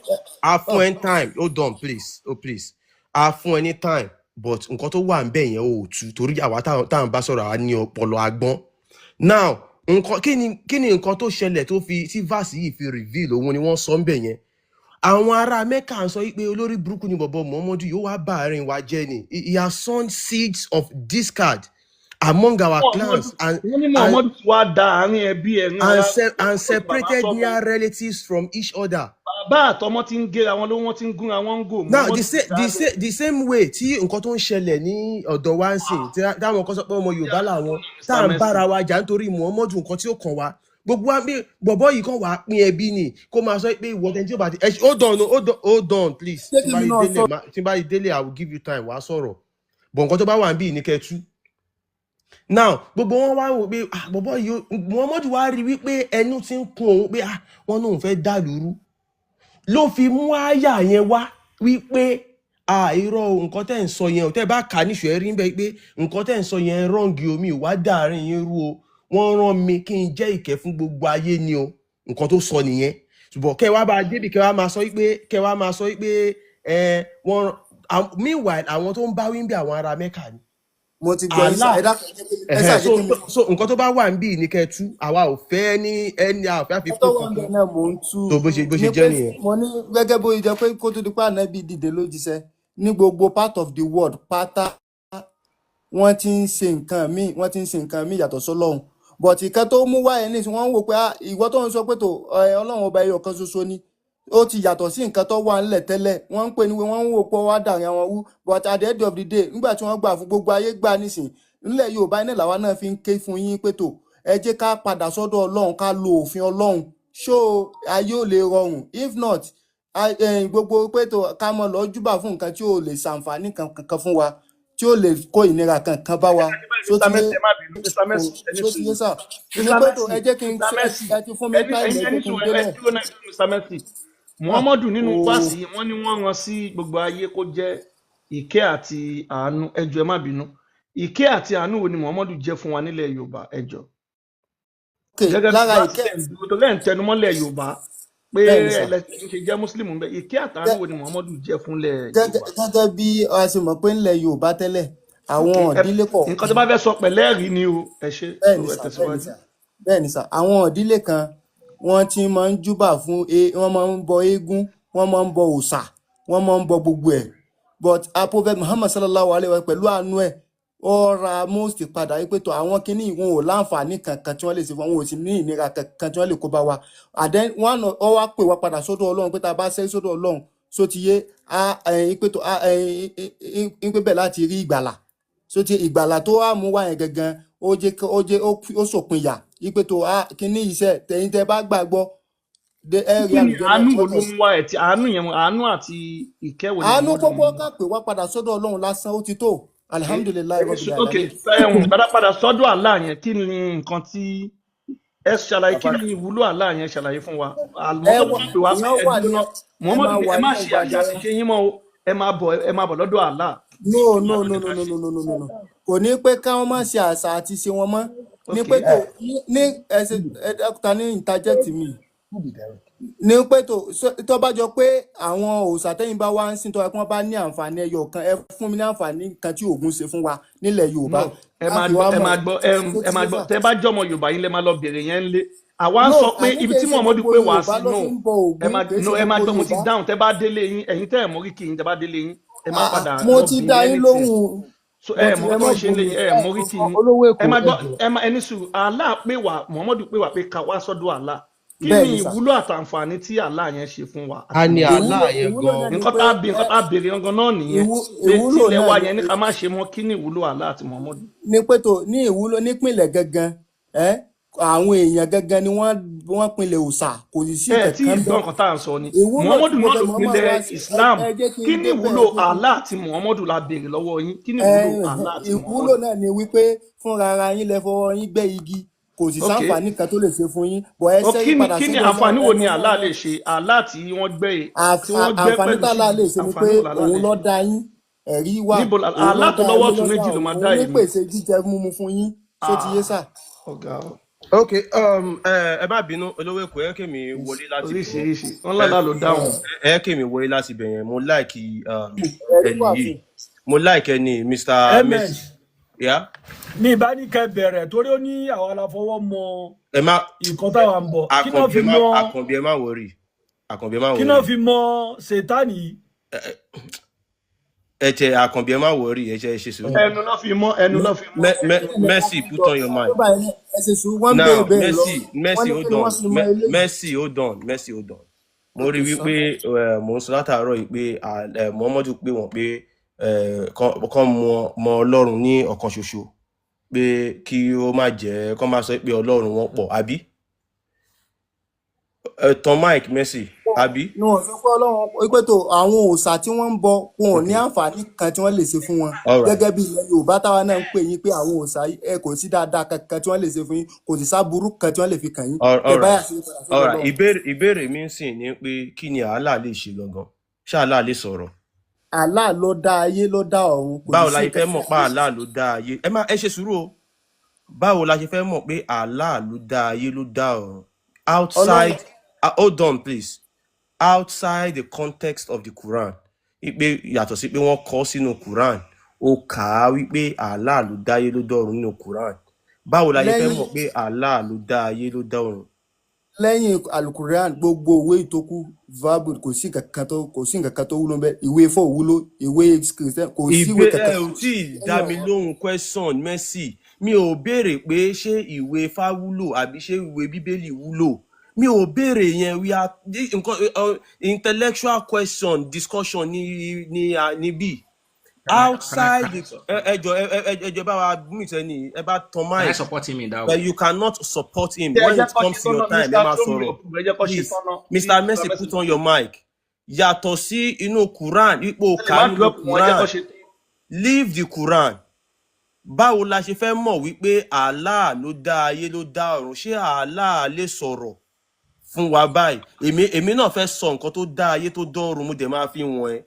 A fún ọ ẹ ní time. Hold on, please. Oh, please. A fún ẹ ní time, but nǹkan tó wà níbẹ̀ yẹn ò tú torí àwa tá à ń bá sọ̀rọ̀, àwa ní ọpọlọ agbọ́n. Now, nǹkan kí ni nǹkan tó ṣẹlẹ̀ tó fi tí verse yìí fi reveal òun ni wọ́n sọ ń bẹ̀ yẹn. Àwọn ará Mecca ń sọ wípé olórí burúkú ni bọ̀bọ̀ Muhammadu, yóò wá bá àárín wa jẹ́ ni. He has sown seeds of discord among our Muhammadu clans and wọ́n ní and Muhammadu ti wá da àárín ẹbí ẹ̀rín and, ara se and bàbá separated sọmọ. near relatives from each other. Bàbá àtọmọ ti ń géra wọn ló, wọ́n ti ń gúnra wọn ń gò. Now Muhammadu the ti same the dálẹ̀. same the same way tí nǹkan tó ń ṣẹlẹ̀ ní ọ̀dọ̀ wa ń sìn tí táwọn kan sọ pé ọmọ Yorùbá làwọn, tá Mr à ń Mercy. bára wa jà nítorí Muhammadu, nǹkan tí ó kàn wá gbogbo wa pé bọ̀bọ́ yìí kàn wá pín ẹbí ni, kó máa sọ pé ìwọ tẹni tí ó bá ti ẹ hold on, hold on, hold on, please. Ṣé Tí kí bá mi yí náà délẹ̀ sọ̀rọ̀? tí bá yí délẹ̀, I will give you time, wàá sọ̀rọ̀, bọ̀ nǹkan tó bá wà níbí ní kẹtú. Now gbogbo wọn wá wò pé, ah, bọ̀bọ́ yìí Muhammadu wá rí wípé ẹnu ti ń kun òun pé, ah, wọn náà fẹ́ dàlúrú, ló fi mú àyà yẹn wá wípé, ah, irọ́ o, nǹkan tẹ́ ń sọ yẹn o, tẹ́ bá kà á níṣó ẹ rí bẹ́ẹ̀ pé nǹkan tẹ́ ń sọ yẹn wrong o, mi ò wá dàárín yín rú o, wọ́n rán mi kí n jẹ́ ìkẹ́ fún gbogbo ayé ni o. Nǹkan tó sọ nìyẹn. Ṣùgbọ́n kẹ́ wá bá a débi kẹ́ wá máa sọ wípé kẹ́ wá máa sọ wípé ẹ wọ́n meanwhile àwọn tó ń bá wí ń bí àwọn ará Mẹ́kà ni. Mo ti gbọ́ yín sà, Allah. ẹ dákun, ẹ jẹ́ kí ẹ Ẹ̀hẹ́n, ṣáà jẹ́ so kí mi. so nǹkan tó bá wà níbí ní kẹ́ tú, àwa ò fẹ́ ní ẹni a ò fẹ́ Nǹkan àfikún tó wà ń bẹ kankan náà mò ń tú. tó bó ṣe Ní jẹ́ pé nìyẹn. mo ní gẹ́gẹ́ bó ṣe jẹ́ pé kó tó di pé ànábì dìde ló jíṣẹ́ ní gbogbo part of the world pátá, wọ́n ti ń ṣe nǹkan míì, wọ́n ti ń ṣe nǹkan míì yàtọ̀ sọ́lọ́run, but ìkan tó mú wáyé ní ìsìn, wọ́n ń wò pé, ah, ìwọ tó ń sọ pé tó Ọlọ́run ọba ẹyọ kan ṣoṣo ni, ó ti yàtọ̀ sí nǹkan tó wà ńlẹ̀ tẹ́lẹ̀. Wọ́n ń pè ní wọ́n ń wò pé wọ́n á dàrin àwọn wú, but at the end of the day, nígbà tí wọ́n gbà fún gbogbo ayé gbà nísìn nílẹ̀ Yorùbá iná làwa náà fi ń ké fún yín pé tó ẹ jẹ́ ká padà sọ́dọ̀ Ọlọ́run, ká lo òfin Ọlọ́run, ṣó ayé ò lè rọrùn. If not, gbogbo pé tó ká mọ lọ júbà fún nǹkan tí ò lè ṣàǹfààní kankan fún wa, tí ò lè kó ìnira kankan bá wa, ṣó Mr ti yé? Mercy, ẹ má bínú, Mr Mercy, Kò ẹ ní ṣó ti yé sùúrù. sà ní Mr pé tó Mercy, ẹ jẹ́ kí n Mr Mercy, ẹ ti fún mi ẹni táìmù, ẹyin ẹ ẹni jẹ́ kí n sùúrù, ẹ délẹ̀. dúró náà, Mr Mercy. Muhammadu nínú wáàsí yìí, wọ́n ní wọ́n rán sí gbogbo ayé kó jẹ́ ìkẹ́ àti àánú. Ẹ jọ̀ọ́, ẹ má bínú, ìkẹ́ àti àánú wo ni Muhammadu jẹ́ fún wa nílẹ̀ Yorùbá? Ẹ jọ̀ọ́. Ok, Gẹ́gẹ́ bí lára wáàsí ìkẹ́ tẹ̀ ń dúró tó lẹ́yìn tẹnumọ́lẹ̀ Yorùbá pé Bẹ́ẹ̀ ni sà. ẹlẹ́sìn ṣe jẹ́ mùsùlùmí bẹ́ẹ̀, ìkẹ́ àtàánú wo ni Muhammadu jẹ́ fúnlẹ̀ Gẹ́gẹ́ Yorùbá? gẹ́gẹ́ bí a ṣe mọ̀ pé ńlẹ̀ Yorùbá tẹ́lẹ̀, àwọn Ok, ẹ ìdílé nǹkan kọ̀ọ̀kan tó bá fẹ́ sọ pẹ̀lẹ́ ẹ̀rí ni o, ẹ ṣe Bẹ́ẹ̀ so ni ẹ sà, bẹ́ẹ̀ ni tẹ̀síwájú. sà, bẹ́ẹ̀ ni sà. Àwọn ìdílé kan wọ́n ti máa ń júbà fún wọ́n máa ń bọ eégún, wọ́n máa ń bọ òòṣà, wọ́n máa ń bọ gbogbo ẹ̀, but a Prophet Muhammad sallallahu alayhi wa, pẹ̀lú àánú ẹ̀, ó ra most padà wípé tó àwọn kinní yìí, wọn ò láǹfààní kankan tí wọ́n lè ṣe fún wọn, ò sì ní ìnira kankan tí wọ́n lè kó bá wa. And then one ó wá pè wá padà sọ́dọ̀ Ọlọ́run pé tá a bá ṣe sọ́dọ̀ Ọlọ́run, só ti yé a ẹ̀yìn pé tó a ẹ̀yìn pé bẹ́ẹ̀ láti rí ìgbàlà, só ti ìgbàlà tó wà mú wá yẹn gangan, ó jẹ́ ó jẹ́ ó sòpinya wípé tó a kinní iṣẹ́ tẹ̀yin tẹ́ bá gbàgbọ́ dé ẹ rí Kí ni àlùjànnà. àánú wo ló Tọ́tọ̀ mú wá ẹ̀ tí àánú yẹn, àánú àti ìkẹ́ wo ni àánú Muhammadu kókó mú wá? ká pè wá padà sọ́dọ̀ Ọlọ́run lásán ó ti tó, alihamudulilayi rabbil Ok, alamin. ẹ̀hún padà sọ́dọ̀ Allah yẹn, kí ni nǹkan tí ẹ ṣàlàyé, kí ni ìwúlò Allah yẹn, ṣàlàyé fún wa. Ẹ Muhammadu wà pè wá pé èèyàn ẹ wà dúró ní ná ẹ Muhammadu máa ní wà ẹ ní má ṣe ọgbà àṣà àjẹrà. àṣìṣe yín mọ́ o, ẹ máa bọ̀ lọ́dọ̀ Allah. No, no, no, no, no, no, no, no, no, no, kò ní pé káwọn má ṣe àṣà àti ṣe wọn mọ́ ní Ok, pé tó ní ẹsẹ ẹ dákúta ní interject mi. Who be Derek? Ní pé tó bá jọ pé àwọn òòṣà tẹ́yìn bá wá ń sìn, tó yẹ kí wọ́n bá ní àǹfààní ẹyọ kan, ẹ fún mi ní àǹfààní kan tí Ògún ṣe fún wa nílẹ̀ Yorùbá No, ẹ máa láti gbọ́, wá ẹ mọ̀ máa gbọ́, ẹ tó ẹ ti máa yé gbọ́. sà. Tẹ bá jọmọ Yorùbá yín lẹ máa lọ bèrè yẹn ńlé. Àwa ń No, sọ pé àní ibi kìí tí ṣe Muhammadu gbogbo pè wá Yorùbá sí, ló no, fi ń bọ ẹ Ògún, máa kìí no, ṣe ẹ máa gbogbo gbọ́, mo ti Yorùbá. dáhùn. Tẹ bá délé yín, ẹ̀yin tẹ́ ẹ̀ móríkì yín, tẹ bá délé yín, ẹ máa Ah, ah, padà mo lọ ti bèrè dá yín anything. lóhùn, So mo ẹ ti mọ̀ ẹ tó má ń ṣe bú lé mi. yín, ẹ móríkì yín. Olówó Ẹ Èkó, máa ẹ gbọ́, jọ̀ọ́. ẹ máa ẹni sùúrù. Allah pè wá, Muhammadu pè wá pé ká wá sọ́dọ̀ Allah. Kí Bẹ́ẹ̀ ni ni sà. ìwúlò àtàǹfààní tí Allah yẹn ṣe fún wa A àti ní Muhammadu? Allah Ìwúlò yẹn ìwúlò gan. náà ni Nǹkan pé tá a bí, nǹkan tá a béèrè gangan náà nìyẹn, pé ìwúlò tílẹ̀ náà wa ni yẹn ní ká má ṣe mọ́, kí ni ìwúlò Allah àti Muhammadu? Ní pé tó ní ìwúlò nípìnlẹ̀ gangan, ẹ àwọn èèyàn gangan ni wọ́n pinlẹ̀ òòṣà, kò sì sí Ẹ tí kankan ìgbọ́ bẹ́ẹ̀. nǹkan tá à ń sọ ni Ìwúlò tí Muhammadu mo náà fẹ́ ló mọ́ máa pinlẹ̀ wá sí, ẹ Islam. ẹ jẹ́ kí Kí n ni débẹ̀, ẹ ìwúlò jẹ́ kí n Allah àti Muhammadu la béèrè lọ́wọ́ yín? Kí ni ẹ ìwúlò Allah àti ìwúlò Muhammadu? náà ni wípé fúnra ara yín lẹ fọwọ́ yín gbẹ́ igi, kò sì Ok, sáǹfààní kan tó lè ṣe fún yín bọ̀, ẹ ó ṣẹ́rí kí ni padà kí ni sọ́dọ̀ Ọlọ́run, àǹfààní ẹ wo ni mọ Allah Ọlọ́run. lè ṣe? Allah tí wọ́n gbẹ́ tí wọ́n gbẹ́ Àǹfààní pẹ̀lú tálá ṣíbí, lè ṣe ni pé àǹfààní wo làlá òun lè ló ṣe? dá yín, ẹ̀rí wà, Níbo òun ló Allah tó dá lọ́wọ́ ayé ọ̀tún ló dá méjì ló ọ̀run, máa òun dá ní èmi. pèsè jíjẹ mímu fún yín, ṣó ti yé Ah, sà? ọ̀gá o. Ok, ẹ má bínú, Olówó Èkó, ẹ kémi wọlé láti bẹ̀ yẹn. Oríṣiríṣi wọn Ẹ lálá ló dáhùn. ẹ kémi wọlé láti bẹ̀ yẹn. Mo like Ẹ̀rí ẹni wà yìí. fún. Mo like ẹni Mr. Ms Mercy. Yeah? Mi ìbá ní kẹ́ bẹ̀rẹ̀ torí ó ní àwa la fọwọ́ mọ Ẹ má nǹkan táwa ń bọ̀, kí náà Àkànbí, fi ẹ má mọ, Àkànbí, ẹ má worry. Àkànbí, ẹ má kí náà worry. fi mọ Sètánì yìí? Ẹ tẹ Àkànbí, ẹ má worry, ẹ ṣe sùúrù. Ẹnu náà fi mọ́, ẹnu náà fi mọ́. Mercy, put on your Tó mic. bá yẹn ẹ ṣe sùúrù, wọ́n ń béèrè Now, béèrè lọ, Mercy, wọ́n Mercy, ní hold kí ni on. wọ́n fi mọ eléyìí. Mercy, hold on. Mercy, hold on. Mo rí Okay, sir. wípé mò ń sọ látàárọ̀ yìí pé Muhammadu pé wọ́n pé kán mọ Ọlọ́run ní ọ̀kan ṣoṣo, pé kí ó má jẹ́ kán má sọ pé Ọlọ́run wọn pọ̀, àbí? Ẹ tan mic, Mercy, àbí? Ní wọn sọ pé Ọlọ́run pé tó àwọn òòṣà tí wọ́n ń bọ, wọn ò ní Okay, àǹfààní kan tí wọ́n lè ṣe fún wọn, all right. gẹ́gẹ́ bí ilẹ̀ Yorùbá táwa náà ń pè yín pé àwọn òòṣà yìí, ẹ kò sí dáadáa kankan tí wọ́n lè ṣe fún yín, kò sì sáburú kan tí wọ́n lè fi kàn yín All tẹ all báyà right. sí padà sọ́dọ̀ All right. Ọlọ́run. Ìbéèrè mi ń sìn ni pé kí ni Allah lè ṣe gangan? Ṣé Allah lè sọ̀rọ̀? Allah ló dá ayé, ló dá ọ̀run, kò sì Báwo sí la ṣe nǹkan fẹ́ tí mọ̀ a pé lè ṣe. Allah ló dá ayé? Ẹ má ẹ ṣe sùúrù o. Báwo la ṣe fẹ́ mọ̀ pé Allah ló dá ayé, ló dá ọ̀run? Ọlọ́run Outside, hold on please. Outside the context of the Quran, wípé yàtọ̀ sí pé wọ́n kọ sínú Quran, ó kà á wípé Allah ló dá ayé, ló dá ọ̀run nínú Quran. Báwo la ṣe fẹ́ lẹ́yìn mọ̀ pé Allah ló dá ayé, ló dá ọ̀run? Lẹ́yìn alukuran, gbogbo òwe ìtókù vabu, kò sí nǹkan kan tó wúlò ńbẹ̀. Ìwé ifọ̀ wúlò, ìwé Christian, kò sí ìwé Ìbé ẹ kankan ò tí ì dá lẹ́yìn mi ọ̀rọ̀. lóhùn question, Mercy. Mi ò béèrè pé ṣé ìwé Ifá wúlò àbí ṣé ìwé Bíbélì wúlò. Mi ò béèrè yẹn. We are nǹkan intellectual question discussion ní níbí. Outside the ẹ jọ ẹ jọ bá wa mute ẹni ẹ bá tan Can I mic. support him in that But way? you cannot support him. Ẹ When jẹ́ it kó ṣe comes to your tọ́nà, time, ẹ Mr. máa Show me sọ̀rọ̀. your proof. Ẹ jẹ́ kó ṣe Please, tọ́nà kí Mr. Mr. Mercy, Mercy put on your mic. Yàtọ̀ sí inú Quran, ipò ẹ lè kà má nínú drop wọn, ẹ jẹ́ kó Quran. ṣe tán. Leave the Quran. Báwo la ṣe fẹ́ mọ̀ wípé Allah ló dá ayé, ló dá ọ̀run? Ṣé Allah lè sọ̀rọ̀ fún wa báyìí? Èmi náà fẹ́ sọ nǹkan tó dá ayé, tó dá ọ̀run, mo dẹ̀ máa fi wọ̀n ẹ́.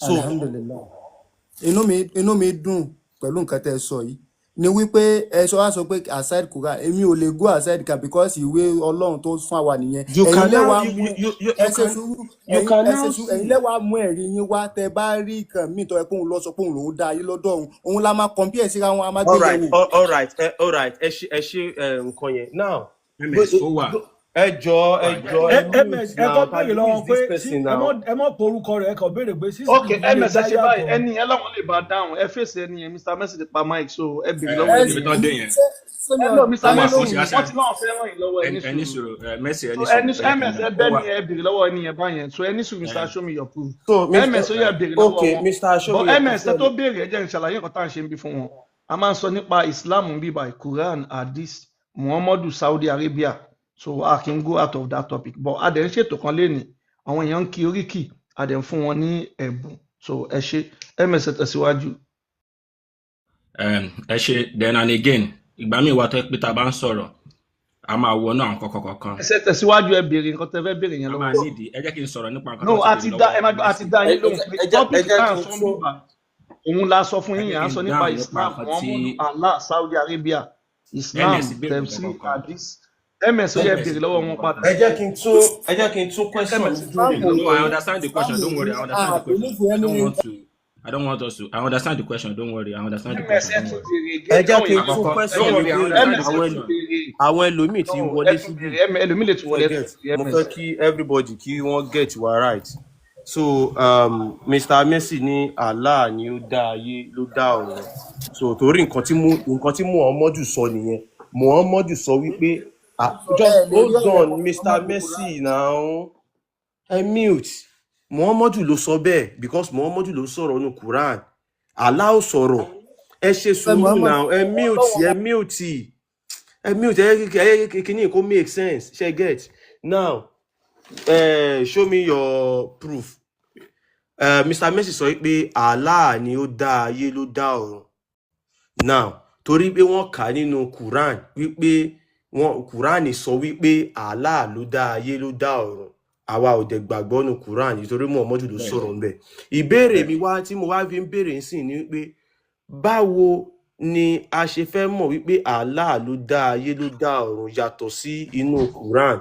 So Alhamdulilayi, inú mi dùn pẹ̀lú nǹkan tẹ́ ẹ sọ yìí, ni wípé ẹ sọ wá sọ pé aside Quran, èmi ò lè go aside kan because ìwé Ọlọ́run tó fún àwa nìyẹn. You Ẹ̀yin can now lẹ́wàá you mú you you ẹ you ṣe can sùúrù, you ẹ̀yin can ẹ now ṣe sùúrù, ẹ̀yin see. lẹ́wàá mú ẹ̀rí yín wá. Tẹ́ bá rí nǹkan míì tó yẹ kóun lọ sọ pé òun lòún dá ayé lọ́dọ̀ òun, òun la máa compare síra wọn, a máa gbé All right, yẹ̀wò. all right, all right. Ẹ ṣe nǹkan yẹn now. Ms ó wà Ẹ jọ ẹ jọ ẹ Ms mute ẹ now. kọ́ béèrè Tàbí who lọ́wọ́ is pé this sí person ẹ now? mọ́ ẹ mọ́ porúkọ rẹ̀, ẹ kàn béèrè pé sísì Ok, lè Ms dá ẹ ṣe báyìí, yàtọ̀. ẹni yẹn láwọn lè bá dáhùn. Ẹ fèsì ẹni yẹn, Mr. Mercy ti pa mic, so ẹ béèrè ẹ lọ́wọ́ ẹni ibi yẹn. tán dé yẹn Ṣé ṣé mi Ẹ ò lọ Mr. dá ó wà yín Mercy, kó ṣe lóhùn àṣà wọ́n ti náà fẹ́ ràn yín lọ́wọ́, ẹ ní ẹni sùúrù. sùúrù, ẹ Mercy, So ẹni sùúrù, ẹni ẹ jẹ́ kí n Ms dá ẹ ó bẹ́ wà ni ẹ béèrè lọ́wọ́ ẹni yẹn báyẹn. So ẹni sùúrù, ẹ Mr. Show me your proof. So Mr. Ms ó yẹ béèrè lọ́wọ́ Okay, wọn. Mr. Show But me your Ms ẹ proof. tó béèrè, ẹ jẹ́ n ṣàlàyé nǹkan tá à ń ṣe ń bí fún wọn. A máa ń sọ nípa Islam ń bí by Quran, Hadith, Muhammadu, Saudi Arabia. So I can go out of that topic. But a dẹ̀ ń ṣètò kan lénìí. Àwọn èèyàn ń kí oríkì, a dẹ̀ ń fún wọn ní ẹ̀bùn. So ẹ ṣe, Ms ẹ tẹ̀síwájú. Ẹ ṣe. Then and again, ìgbà míì wà tó yẹ pé tá a bá ń sọ̀rọ̀, a máa wọnú àwọn kọ̀ọ̀kan kọ̀ọ̀kan. Ẹ ṣe tẹ̀síwájú, ẹ béèrè nǹkan tẹ́ fẹ́ béèrè yẹn A lọ́wọ́ máa wọn. nídìí, ẹ jẹ́ kí n sọ̀rọ̀ nípa nǹkan No, tó a ti ti béèrè dá lọ́wọ́ ẹ máa gbọ́, a ti Mercy. dá Ẹ yín lóhùn pé ẹ jẹ́ ẹ topic jẹ́ tá à kí ń n sọ ń tún bíbà òun la sọ fún Ẹ yín jẹ́ yẹn, à kí ń n sọ nípa dáhùn nípa Islam, nǹkan tí Muhammadu, Allah, Saudi Arabia, Islam, ms béèrè tefsir, nǹkan kan. Hadith. Ms, ó yẹ béèrè lọ́wọ́ wọn padà. Ẹ jẹ́ kí n tún question Ms. mi béèrè. No, I understand the question. Don't worry, I understand the Ah, question. believe I don't any want to. I don't want us to. I understand the question. Don't worry, I understand the Ms, question. ẹ Don't tún worry. béèrè Ẹ again jẹ́ káwọn kí n èèyàn tún Àkọ́kọ́, question don't mi worry, I béèrè. understand Ms, the ẹ tún question. béèrè. Àwọn ẹlòmíì ti No, wọlé ẹ tún síbí. béèrè. Ẹlòmíì lè tún wọlé, Ṣe ẹ tún get? béèrè. Mo Ms. fẹ́ kí everybody kí wọ́n get wa right. So Mr. Mercy ní Allah ni ó dá ayé, ló dá ọ̀run. So torí nǹkan tí Muhammadu sọ nìyẹn. Muhammadu sọ wípé, ah, Ẹ just lè rí hold ọ̀rọ̀ on, kan Mr. Muhammadu Quran. Mercy, now ẹ mute. Muhammadu ló sọ bẹ́ẹ̀ because Muhammadu ló sọ̀rọ̀ nínú Quran. Allah ò sọ̀rọ̀. Ẹ ṣe Ẹ sùúrù Muhammad now, ẹ mute, Ọlọ́run. ẹ mute, ẹ mute. Ẹ jẹ́ kí kíní kó make sense. Ṣe get? Now, show me your proof. Mr. Mercy sọ pé Allah ni ó dá ayé, ló dá ọ̀run. Now, torí pé wọ́n kà á nínú Quran wípé wọ́n Quran sọ wípé Allah ló dá ayé, ló dá ọ̀run, àwa ò dẹ̀ gbàgbọ́ nínú Quran nítorí Muhammadu ló Bẹ́ẹ̀ni. sọ̀rọ̀ ńbẹ̀. Ìbéèrè mi Bẹ́ẹ̀ni. wá tí mo wá fi ń béèrè nísìn ni wípé báwo ni a ṣe fẹ́ mọ̀ wípé Allah ló dá ayé, ló dá ọ̀run yàtọ̀ sí inú Quran?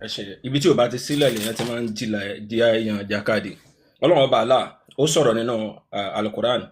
Ẹ ṣe ibi tí ò bá ti sílẹ̀ lèèyàn ti máa ń jìlà di èèyàn jàkadì. Ọlọ́run Ọba Allah ó sọ̀rọ̀ nínú Alukoran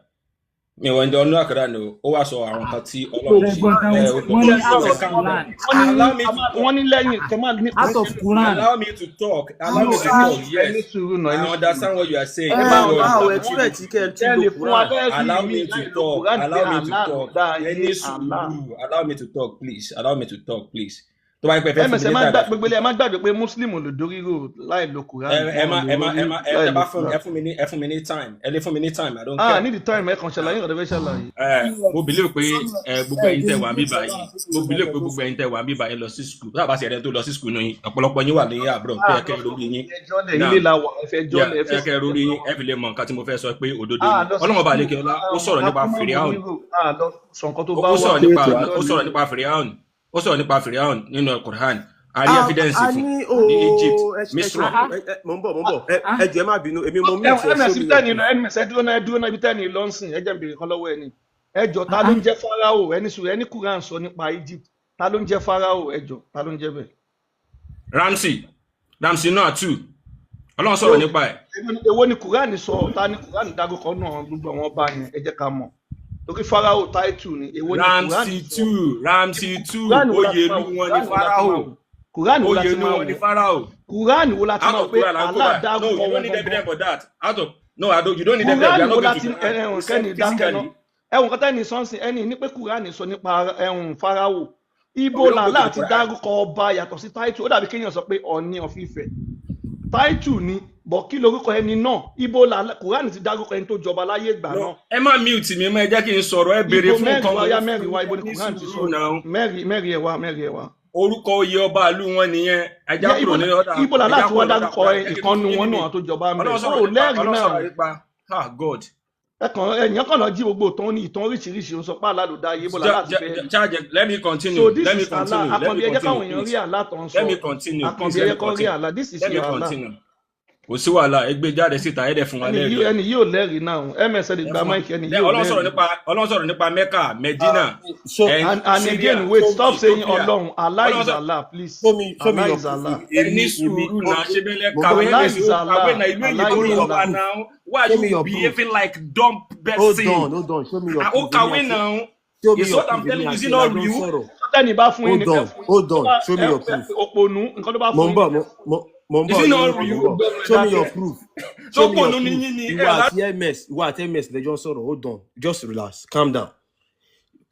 mi wọ́n ní ọdún àkàrà ni ó wá sọ àwọn nǹkan tí Ọlọ́run ṣe. Ẹ̀gbọ́n tán Ẹ wọ́n ní ẹ out of calm down. Quran. Wọ́n ní Allow me to talk. Wọ́n ní lẹ́yìn kẹ máa ní Out of Quran. Allow me to talk. Allow No, me to ẹ ní talk. ẹ ní Yes, sùúrù náà, ẹ I ní sùúrù. understand what you are saying. Ẹ Ẹ má má worry. Báwo understand wọ́n expect kẹ́ ẹ tún ẹ lo lè fún wa Quran? lẹ́rìí Allow mi me to láì lo talk. Quran pé Allow me to Allah ló talk. dá Ẹ ayé, ní Allah. sùúrù. Allow me to talk, please. Allow me to talk, please. Tó bá yẹ pé ẹ fẹ́ fún Ms, mi ẹ má ní gbà time, gbogbo ilé, ẹ má gbàgbé pé Muslim ò lè dórí rò láì lo Quran. Ẹ ẹ Wọn má ò lè ẹ má rórí ẹ má ẹ láì tẹ lo bá fún Quran. ẹ fún mi ní time, ẹ lè fún mi ní time, I don't Ah, care. need the time, ẹ kàn ṣàlàyé nǹkan tó fẹ́ ṣàlàyé. Ẹ mo believe pé ẹ gbogbo ẹ̀yin tẹ́ wà ń bíbá yìí, mo believe pé gbogbo ẹ̀yin tẹ́ wà ń bíbá yìí lọ sí school. Tá a bá ṣe ẹ̀rẹ́ tó lọ sí school náà yín, ọ̀pọ̀lọpọ̀ yín wà ní abroad tó Ah, yẹ kẹ́ lọ ẹ sí rórí yín. ẹjọ́ lẹ̀, Now ilé la wà, ẹ fẹ́ jọ́ yeah, lẹ̀, ẹ ẹ fẹ́ kẹ́ ẹ rórí ẹjọ́ yín, wa. ẹ fi lè mọ nǹkan tí mo fẹ́ sọ pé òdodo Ah, ni. lọ sí Ọlọ́run Ọba school, àlekè ọlá ó sọ̀rọ̀ nípa akúmọ̀ Fìríàùn. onírò, ah, lọ sọ nǹkan tó Ó bá ó wà, sọ̀rọ̀ nípa ẹjọ́ ó lẹ̀. sọ̀rọ̀ nípa Fìríàùn, ó sọ̀rọ̀ nípa Fìríàùn nínú Quran. A rí A evidence a fún ní ní Egypt, ooo, ẹ ṣe ẹ ṣe Misra. ẹ mò ń bọ̀, mò ń bọ̀. Ẹ ẹ jọ̀ọ́, ẹ má bínú, èmi mo mute ẹ. Ms, Show ibi me your tẹ́ni proof. lọ, ms, ẹ dúró náà, ẹ dúró náà, ibi tẹ́ni lọ ń sìn, ẹ jẹ́ n béèrè kan lọ́wọ́ ẹni. Ẹ jọ, ta ló ń jẹ́ Fáráò? Ẹni sùúrù, ẹni Quran sọ nípa Egypt. Ta ló ń jẹ́ Fáráò? Ẹ jọ, ta ló ń jẹ́ bẹ́ẹ̀? Ramsey Ramsey náà too, Ọlọ́run sọ̀rọ̀ nípa ẹ̀. Èwo ni Quran sọ? Ta ni Quran dárúkọ náà gbogbo àwọn ọba yẹn? Ẹ jẹ́ ká mọ̀. Torí Fáráò táìtù ni, èwo ni Quran Ramsey sọ? two, Ramsey two, Quran wo la oyè ti máa ìlú wò? wọn ni Quran wo la ti máa Pharaoh. wò? Quran wo la Oyè ti ìlú máa wọn ni wò? Pharaoh. Quran wo la ti Out máa wò of pé Quran là ń kó Allah báyìí. No, dárúkọ you wọn don't need gangan? evidence for that. Out of no, I don't, you don't need evidence. We Quran are wo not la going to ti Quran. ẹ̀hún We said kẹ́ni dákẹ́ náà? physically. Ẹ̀hún kọ́tà ẹni sọ́nsìn ẹni ní pé Quran sọ nípa ẹ̀hún Fáráò. Ibo We don't go làlá to the ti Quran. dárúkọ ọba yàtọ̀ sí táìtù? Ó dàbí kéèyàn sọ pé Ọọ̀ni of Ifẹ̀. Táìtù ni, bọ̀ kí lorúkọ ẹni náà? Ibo làlá Quran ti dárúkọ ẹni tó jọba láyé ìgbà No, náà? ẹ má mute mi mọ́, ẹ jẹ́ kí n sọ̀rọ̀. Ẹ béèrè Ibo fún mẹ́rin nǹkan wá mo yá ń mẹ́rin fún wá, ibo ẹ ni ní Quran ti sọ? sùúrù náà. Mẹ́rin mẹ́rin ẹ̀ wá, mẹ́rin ẹ̀ wá. Orúkọ oyè ọba ìlú wọn nìyẹn. Ẹ já Yẹ kúrò ní ọ̀dà, ibo ẹ làlá já ti wá kúrò lọ́dà dárúkọ Quran. Jẹ́ kí n ìkànnù fún yín wọn ní mi. náà tó jọba ń bẹ̀? Ọlọ́run Ó sọ̀rọ̀ nípa lẹ́rìí Ọlọ́run náà. sọ̀rọ̀ nípa, ah, God. Ẹkàn ẹ̀yàn kàn lọ jí gbogbo ìtàn ní ìtàn oríṣiríṣi, ó sọ pé Allah ló dá ayé, ibo làlá ti fẹ́ rí? Charge, let me So continue. this Let me is Allah. continue. Let Àkànbí, me ẹ jẹ́ káwọn continue, èèyàn rí please. Allah tó ń sọ. Let me continue, please. Àkànbí, ẹ Let me jẹ́ kó rí continue. Allah. This is Let me your Allah. continue. Kò sí wàhálà, ẹ gbé jáde síta, ẹ dẹ̀ fún wa Ẹni lẹ́rìí yìí ẹ̀. ẹni yìí ò lẹ́rìí náà. Ms, ẹ lè Ẹ gba fún wa mic, ẹni lẹ yìí ò Ọlọ́run sọ̀rọ̀ lẹ́rìí. nípa, Ọlọ́run sọ̀rọ̀ nípa Mecca, Medina Show and And Syria, again, wait, stop saying Ethiopia. Ọlọ́run. Allah Ọlọ́run is sọ Allah, please. show me Allah your is proof. Allah. Ẹ Èmi ní èmi sùúrù náà, ṣé bẹ́ẹ̀ lẹ mo kàwé bọ̀. Allah ms is ó kàwé Allah. náà, ìlú Allah òyìnbó is ló Show me your wà Allah. proof. náà. Why are Show me you your proof. behaving like dumb Hold person? on, hold on. Show me your Ah, ó proof. Èmi kàwé àti náà. Show me Is your what I'm proof. Èmi telling you, is àti it not ìlàjọ ń real? sọ̀rọ̀. Tẹ́ni bá fún yín Hold ní kẹ́ on, fún yín. hold Tó on. bá Show me ẹ your proof. òpònú, nǹkan tó bá Mo fún ń yín bọ̀, ní kẹ́ fún yín. mo mo ń Is bọ̀ it not ní mo ń real? bọ̀. Gbẹ́nu ẹ Show me your dákẹ́. proof. Show me your Ṣópònú ni proof. yín ni Ìwọ ẹ lá. àti ms, ìwọ àti ms lẹjọ ń sọ̀rọ̀. Hold on, just relax, calm down.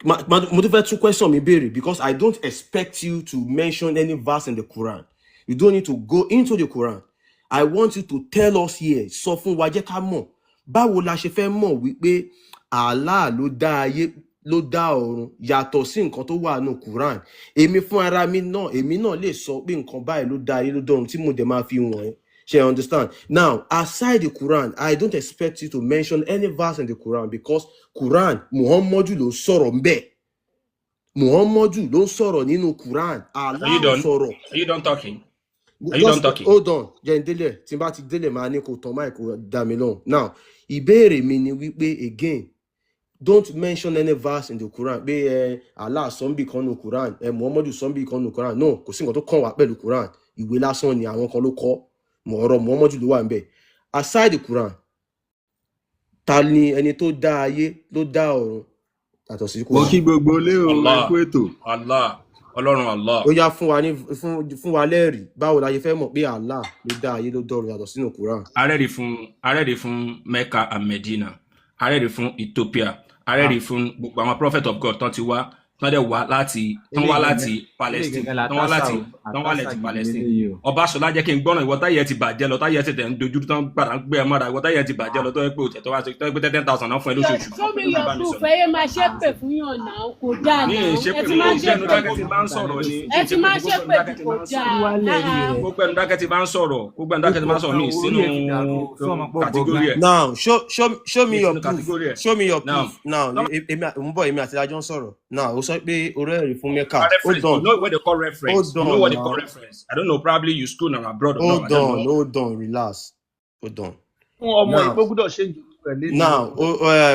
Mo tún fẹ́ tún question mi béèrè because I don't expect you to mention any verse in the Quran. You don't need to go into the Quran. I want you to tell us here, sọ fún wa, jẹ́ ká mọ̀ báwo la ṣe fẹ́ mọ̀ wípé Allah ló dá ayé, ló dá ọ̀run yàtọ̀ sí nǹkan tó wà nù Quran. Èmi fún ara mi náà, èmi náà lè sọ pé nǹkan báyìí ló dá ayé, ló dá ọ̀run, tí mo dẹ̀ máa fi wọ̀n ẹ́. Ṣe you understand? Now, aside the Quran, I don't expect you to mention any verse in the Quran because Quran, Muhammadu ló ń sọ̀rọ̀ ńbẹ̀. Muhammadu ló ń sọ̀rọ̀ nínú Quran. Are Allah you ò done? sọ̀rọ̀. Are you done talking? Are you done Just talking? hold on, jẹ́ n délẹ̀. Tí n bá ti délẹ̀, máa ní kó tán máì kó dá mi lóhùn. Now, ìbéèrè mi ni wípé again, Don't mention any verse in the Quran pé ẹ Allah sọ́nbì kan nu Quran, ẹ Muhammadu sọ́nbì kan nu Quran. No, kò sí nǹkan tó kàn wá pẹ̀lú Quran. Ìwé lásán ni, àwọn kan ló kọ́ mọ̀, ọ̀rọ̀ Muhammadu ló wà ń bẹ̀. Aside the Quran, ta ni ẹni tó dá ayé, ló dá ọ̀run, yàtọ̀ sí Mo Quran? kí gbogbo ilé o, ẹ Allah. kú ètò. Allah, Ọlọ́run Allah. Ó yá, fún wa ní fún wa lẹ́rìí. Báwo la ṣe fẹ́ mọ̀ pé Allah ló dá ayé, ló dọ̀run, yàtọ̀ sínú Quran? Arẹ́rìí fún Mecca and Medina, arẹ́rìí fún Ethiopia, arẹ́rìí fún gbogbo àwọn prophet of God tán ti wá, tán dẹ̀ wá láti, tán wá Eléyìí láti gangan, eléyìí Palestine, gangan tán wá làtàṣà láti o, tán wá àtàṣà láti gidi Palestine. leléyìí o. Ọbaṣọlá, jẹ́ kí n gbọ́ràn. Ìwọ táyẹ̀ ti bàjẹ́ lọ, táyẹ̀ ti tẹ̀ ń dojú tán gbàdá ń gbé ẹ mọ́ra. Ìwọ táyẹ̀ ti bàjẹ́ lọ, tó yẹ pé òtẹ̀ tó wá sí, tó yẹ pé 10,000 náà fún ẹ lóṣooṣù, Show me ló fi your bá mi proof. sọ̀rọ̀. Ẹ yé máa ṣépè fún yàn náà, kò dáa Ní náà. Ẹ ìṣépè ti mi, máa ń gbogbo ẹnu ṣépè dákẹ́ jù. ti bá ń sọ̀rọ̀ ni. Ẹ ti Ìṣépè máa ń gbogbo ẹnu ṣépè dákẹ́ jù, ti kò bá ń dáa. sọ̀rọ̀. Kí wá lẹ́rìí Ah, rẹ̀? Gbogbo ẹnu dákẹ́ ti bá ń sọ̀rọ̀, gbogbo ẹnu dákẹ́ ti bá ń sọ̀rọ̀, mi Ipò ì kan sínú orí ẹ̀ ti dàrú o, sọ ọmọ pọ̀ category gbọ̀ngàn. ẹ̀. Now show me Mi ì your sínú proof. category ẹ̀. Show me your Now proof now. Èmi ń bọ̀, èmi àti Adájọ́ ń sọ̀rọ̀ now. Ó sọ pé orí ẹ̀rí fún Mecca. Hold Reference, you on. know what they call Hold reference? You know on what they call now. reference? I don't know, probably you school and abroad or Hold not, I don't on. know. Hold on, relax, hold on. Fún ọmọ Now yìí, gbọ́dọ̀ ṣe ìjòkó rẹ̀ lẹ́nu. now ó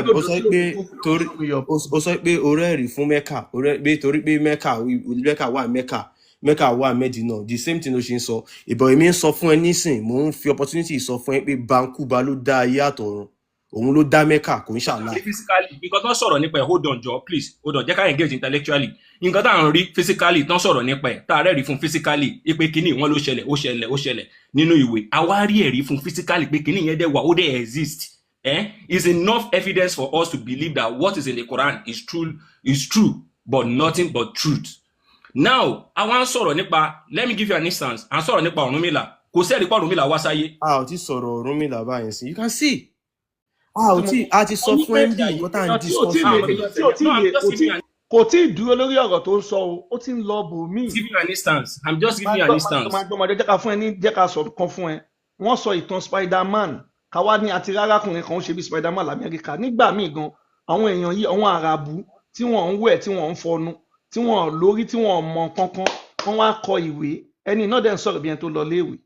Lódò sọ tí pé ó kú torí show me your ó sọ pé orí ẹ̀rí fún Mecca, orí ẹ̀rí pé torí pé Mecca wà, Mecca wà Medina, the same thing ló ṣe ń sọ ìbọn. Èmi ń sọ fún ẹ nísìn, mò ń fi opportunity sọ fún ẹ pé Bankuba ló dá ayé àtọ̀run, òun ló dá Mecca, kò ń ṣàlá. Physically, nǹkan tó ń sọ̀rọ̀ nípa ẹ̀, hold on jọ, please hold on, jẹ́ ká engage intellectually. Nǹkan tá à ń rí physically tán sọ̀rọ̀ nípa ẹ̀, tá a rẹ́rìí fún physically pé kínní wọn ló ṣẹlẹ̀, ó ṣẹlẹ̀, ó ṣẹlẹ̀ nínú ìwé, àwa rí ẹ̀rí fún physically pé kínní yẹn dẹ̀ wà, ó dẹ̀ exist, is enough evidence for us to believe that what is in the Quran is true, is true, but nothing but truth. Now, àwa ń sọ̀rọ̀ nípa, let me give you an instance, à ń sọ̀rọ̀ nípa Ọ̀rúnmìlà. Kò sẹ́ẹ̀rí pé Ọ̀rúnmìlà wá sáyé. A ò ti sọ̀rọ̀ Ọ̀rúnmìlà báyìí sí. You can see, a ò tí a ti sọ Wọ́n ní fún pé md nǹkan tá à ń èèyàn tí ò discuss tí lè Ah, níbí. èèyàn tí ò tí no, I'm lè just kò tí giving you an kò tí ì dúró lórí ọ̀rọ̀ tó ń sọ o, ó ti ń lọ bòmíì. Giving you an instance. I'm just Máa giving you an gbọ́, máa gbọ́, instance. máa gbọ́, máa gbọ́, jẹ́ ká fún ẹ ní, jẹ́ ká sọ kan fún ẹ. Wọ́n sọ ìtàn Spiderman, káwá ní àti rárákùnrin kan ó ṣe bí Spiderman lamẹ́ríkà nígbà míì gan. Àwọn èèyàn yìí, àwọn àràbù tí wọ́n ń wẹ̀, tí wọ́n ń fọnu, tí wọ́n lórí, tí wọ́n mọ kankan, wọ́n wá kọ ìwé. Ẹni náà dẹ̀ ń sọ̀rọ̀ bí ẹni tó lọ léèwé.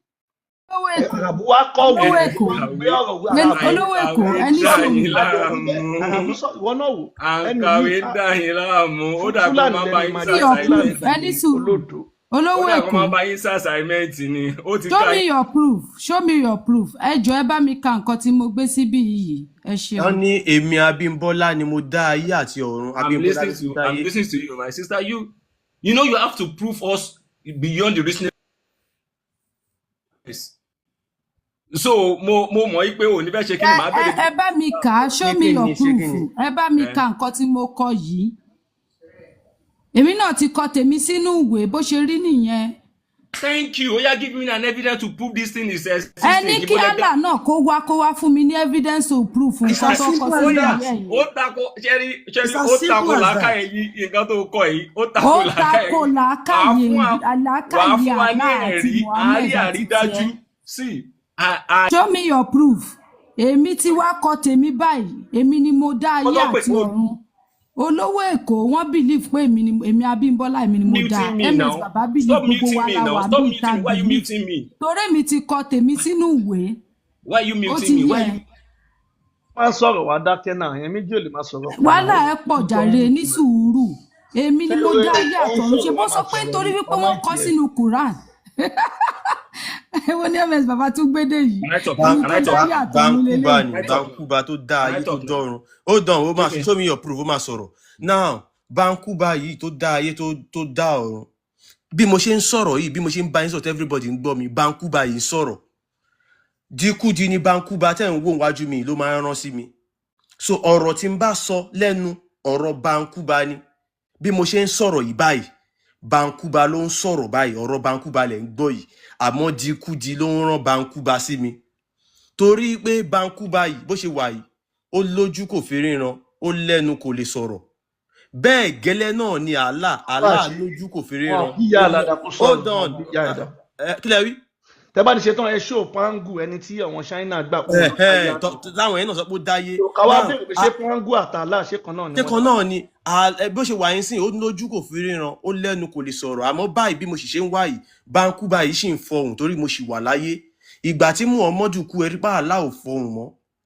Olówó Èkó, Àràbù wá kọ̀wé, olówó Èkó, wọ́n gbé ọ̀rọ̀ wí àràbù. olówó Èkó, Àǹkàwé ẹni dà sùúrù. yín Àràbù ò rí bẹ́ẹ̀. láàmú. Àràbù sọ, ìwọ náà wò ẹni Àǹkàwé yìí dà yín láàmú. Ó dà pé ó Fúlàní máa ń bá lẹni yín máa Show jẹ́ your Fúlàní proof, ṣàṣàìmẹ́ǹtì ẹni ni. sùúrù. Olódo. Ó Olówó dà pé ó Èkó, máa ń bá yín ṣàṣàìmẹ́ǹtì ni. Ó ti show ká me yín. your proof, show me your proof. Ẹ jọ̀ọ́, ẹ bá mi ka nǹkan tí mo gbé síbí yìí, ẹ Wọ́n ṣeun. ní èmi Abímbọ́lá ni mo dá ayé àti ọ̀run. I'm Abímbọ́lá ló listening to dá I'm ayé. listening to you, my sister. You know you have to prove us beyond the reasonable. So mo mọ̀ yí pé ò ní fẹ́ ṣe kí ni Ẹ màá ẹ bèrè. ẹ bá mi kà á, show Ṣé me kí your ni, ṣé proof. kí ni? Ẹ bá mi Ẹ ka nǹkan tí mo kọ yìí. Èmi náà ti kọ tèmi sínú ìwé, bó ṣe rí nìyẹn. Thank you. Oya, give me an evidence to prove this thing is Ẹ existing. ní kí Ibo lẹ gbé. Allah náà kó wá fún mi ní evidence to prove It's nǹkan as tó kọ simple as sínú that. ìwé yẹn. Ó tako ṣẹ́rí ṣẹ́rí It's as ó simple tako as that. làákàyè yìí, nǹkan tó kọ yìí, ó tako Ó làákàyè tako yìí. Wàá làákàyè fún wa wàá làákàyè fún wa ní Allah àti ẹ̀rí, Muhammed àárí àti àrídájú tiẹ̀. sí a Show me your proof. Èmi ti wá kọ tèmi báyìí, èmi ni mo dá ayé kọ́ tó pè àti ó ọ̀run. Olówó Èkó, wọ́n believe pé èmi ni, èmi Abímbọ́lá, èmi ni mo dá. Muting me Ms now. Baba believe, Stop gbogbo muting wa me la now. wà Stop bí muting ìta me. Why you believe muting me? torí èmi ti kọ tèmi sínú ìwé. Why you Ó muting ti me? yẹ. Why you Máa ń sọ̀rọ̀ wá dákẹ́ náà, ẹ̀yẹn méjì ò lè máa sọ̀rọ̀ pọ̀ náà. Wàhálà ẹ pọ̀ jàre, ní sùúrù. Èmi ni Ṣé mo dá ayé ó ń àtọ̀run, ṣe sọ̀rọ̀ bó wá sọ máa pé sọ̀rọ̀ nítorí ni wípé wọ́n wọ́n máa kọ tiẹ̀. sínú Quran. Èwo ni Ms Baba tún gbédè yìí? Can I talk? Èmi Can tó I dá talk? ayé àtọ̀run Bankuba leléyìí. ni Can I talk? Bankuba tó dá Can I ayé tó talk now? dọ́run. Ó dán, ó máa Okay. show me your proof, ó máa sọ̀rọ̀ now. Bankuba yìí tó dá ayé, tó dá ọ̀run, bí mo ṣe ń sọ̀rọ̀ yìí, bí mo ṣe ń bá yín sọ̀rọ̀, everybody ń gbọ́ mi. Bankuba yìí ń sọ̀rọ̀. Díkúdi ni Bankuba tẹ̀ ń wò wájú mi ló máa ń rán sí mi. So ọ̀rọ̀ tí n bá sọ lẹ́nu, ọ̀rọ̀ Bankuba ni. Bí mo ṣe ń sọ̀rọ̀ yìí báyìí, Bankuba ló ń sọ̀rọ̀ báyìí, ọ̀rọ̀ Bankuba lẹ̀ ń gbọ́ yìí. Àmọ́ díkúdi ló ń rán Bankuba sí mi, torí pé Bankuba yìí, bó ṣe wà yìí, ó lójú kò fi ríran, ó lẹ́nu kò lè sọ̀rọ̀. Bẹ́ẹ̀ gẹ́lẹ́ náà ni Allah. Bá a Allah ṣe lójú kò fi wọn ríran, bí ìyá ó lẹ àlàdà kó hold sọ̀rọ̀, wọn on. bí ìyá ẹ̀dá. Kí lẹ wí? Tẹ bá ti ṣe tán, ẹ ṣó pangu ẹni tí àwọn China gbà pé òun ló dáyé Ẹ̀hẹ́n, àtọ̀run. láwọn yẹn náà sọ pé ó dáyé. So, ká wá Now béèrè pé ṣé pangu àtàlà ṣé kan náà ni ṣé wọ́n kan dá? náà ni bó ṣe wà yín sìn, ó lójú kò fi ríran, ó lẹ́nu kò lè sọ̀rọ̀. Àmọ́ báyìí, bí mo sì ṣe ń wá yìí, Bankuba yìí sì ń fọhùn torí mo sì wà láyé. Ìgbà tí Muhammadu kú, ẹrí pa Allah ò fọhùn mọ́.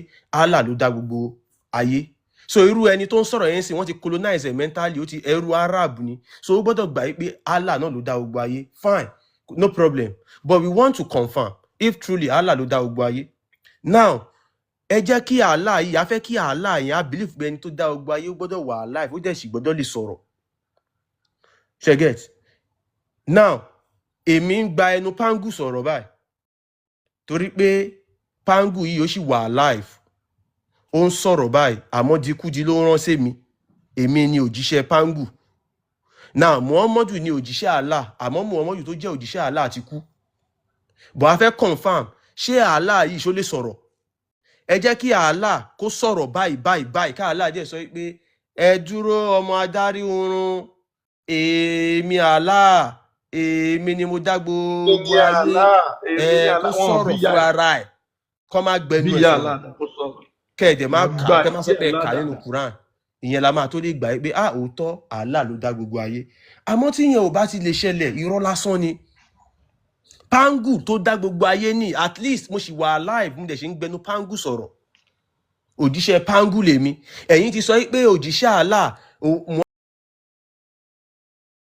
pé Allah ló dá gbogbo ayé. So irú ẹni tó ń sọ̀rọ̀ yẹn sì, wọ́n ti colonize ẹ̀ mentally, ó ti ẹrú Arab ni. So ó gbọ́dọ̀ gbà pé Allah náà ló dá gbogbo ayé. Fine, no problem, but we want to confirm if truly Allah ló dá gbogbo ayé. Now, ẹ jẹ́ kí Allah yìí, a fẹ́ kí Allah yẹn, a believe pé ẹni tó dá gbogbo ayé, ó gbọ́dọ̀ wà alive, ó dẹ̀ sì gbọ́dọ̀ lè sọ̀rọ̀. Ṣe get? Now, èmi ń gba ẹnu Pangu sọ̀rọ̀ báyìí torí pé Pangu yìí, ó sì wà alive, ó ń sọ̀rọ̀ báyìí, àmọ́ dikúdi ló rán sí mi. Èmi ni òjíṣẹ́ Pangu. Now, Muhammadu ni òjíṣẹ́ Allah, àmọ́ Muhammadu tó jẹ́ òjíṣẹ́ Allah ti kú, but a fẹ́ confirm, ṣé Allah yìí, ṣó lè sọ̀rọ̀? Ẹ jẹ́ kí Allah kó sọ̀rọ̀ báyìí báyìí báyìí, ká Allah dẹ̀ sọ pé, "Ẹ dúró, ọmọ adarí oorun, èmi Allah, èmi ni mo dá gbogbo Èmi ayé." Allah, èmi Ẹ kó Allah, wọn sọ̀rọ̀ bí ìyá fúnra ara ẹ̀, kó má bí gbẹnu ẹ̀ ìyá sọ̀rọ̀. Allah kó sọ̀rọ̀. Kẹ́ẹ̀dẹ̀ má Mo kà gbà kẹ́ má sọ ìyá pé ẹ Allah kà nínú dáadáa. Quran, ìyẹn la máa tó lè gbà pé ah, òótọ́, Allah ló dá gbogbo ayé. Àmọ́ tí ìyẹn ò bá ti lè ṣẹlẹ̀, irọ́ lásán ni. Pangu tó dá gbogbo ayé ní, at least mo sì wà alive, mo dẹ̀ ṣe ń gbẹnu Pangu sọ̀rọ̀. Òjíṣẹ́ Pangu lèmi. Ẹ̀yin ti sọ pé òjíṣẹ́ Allah.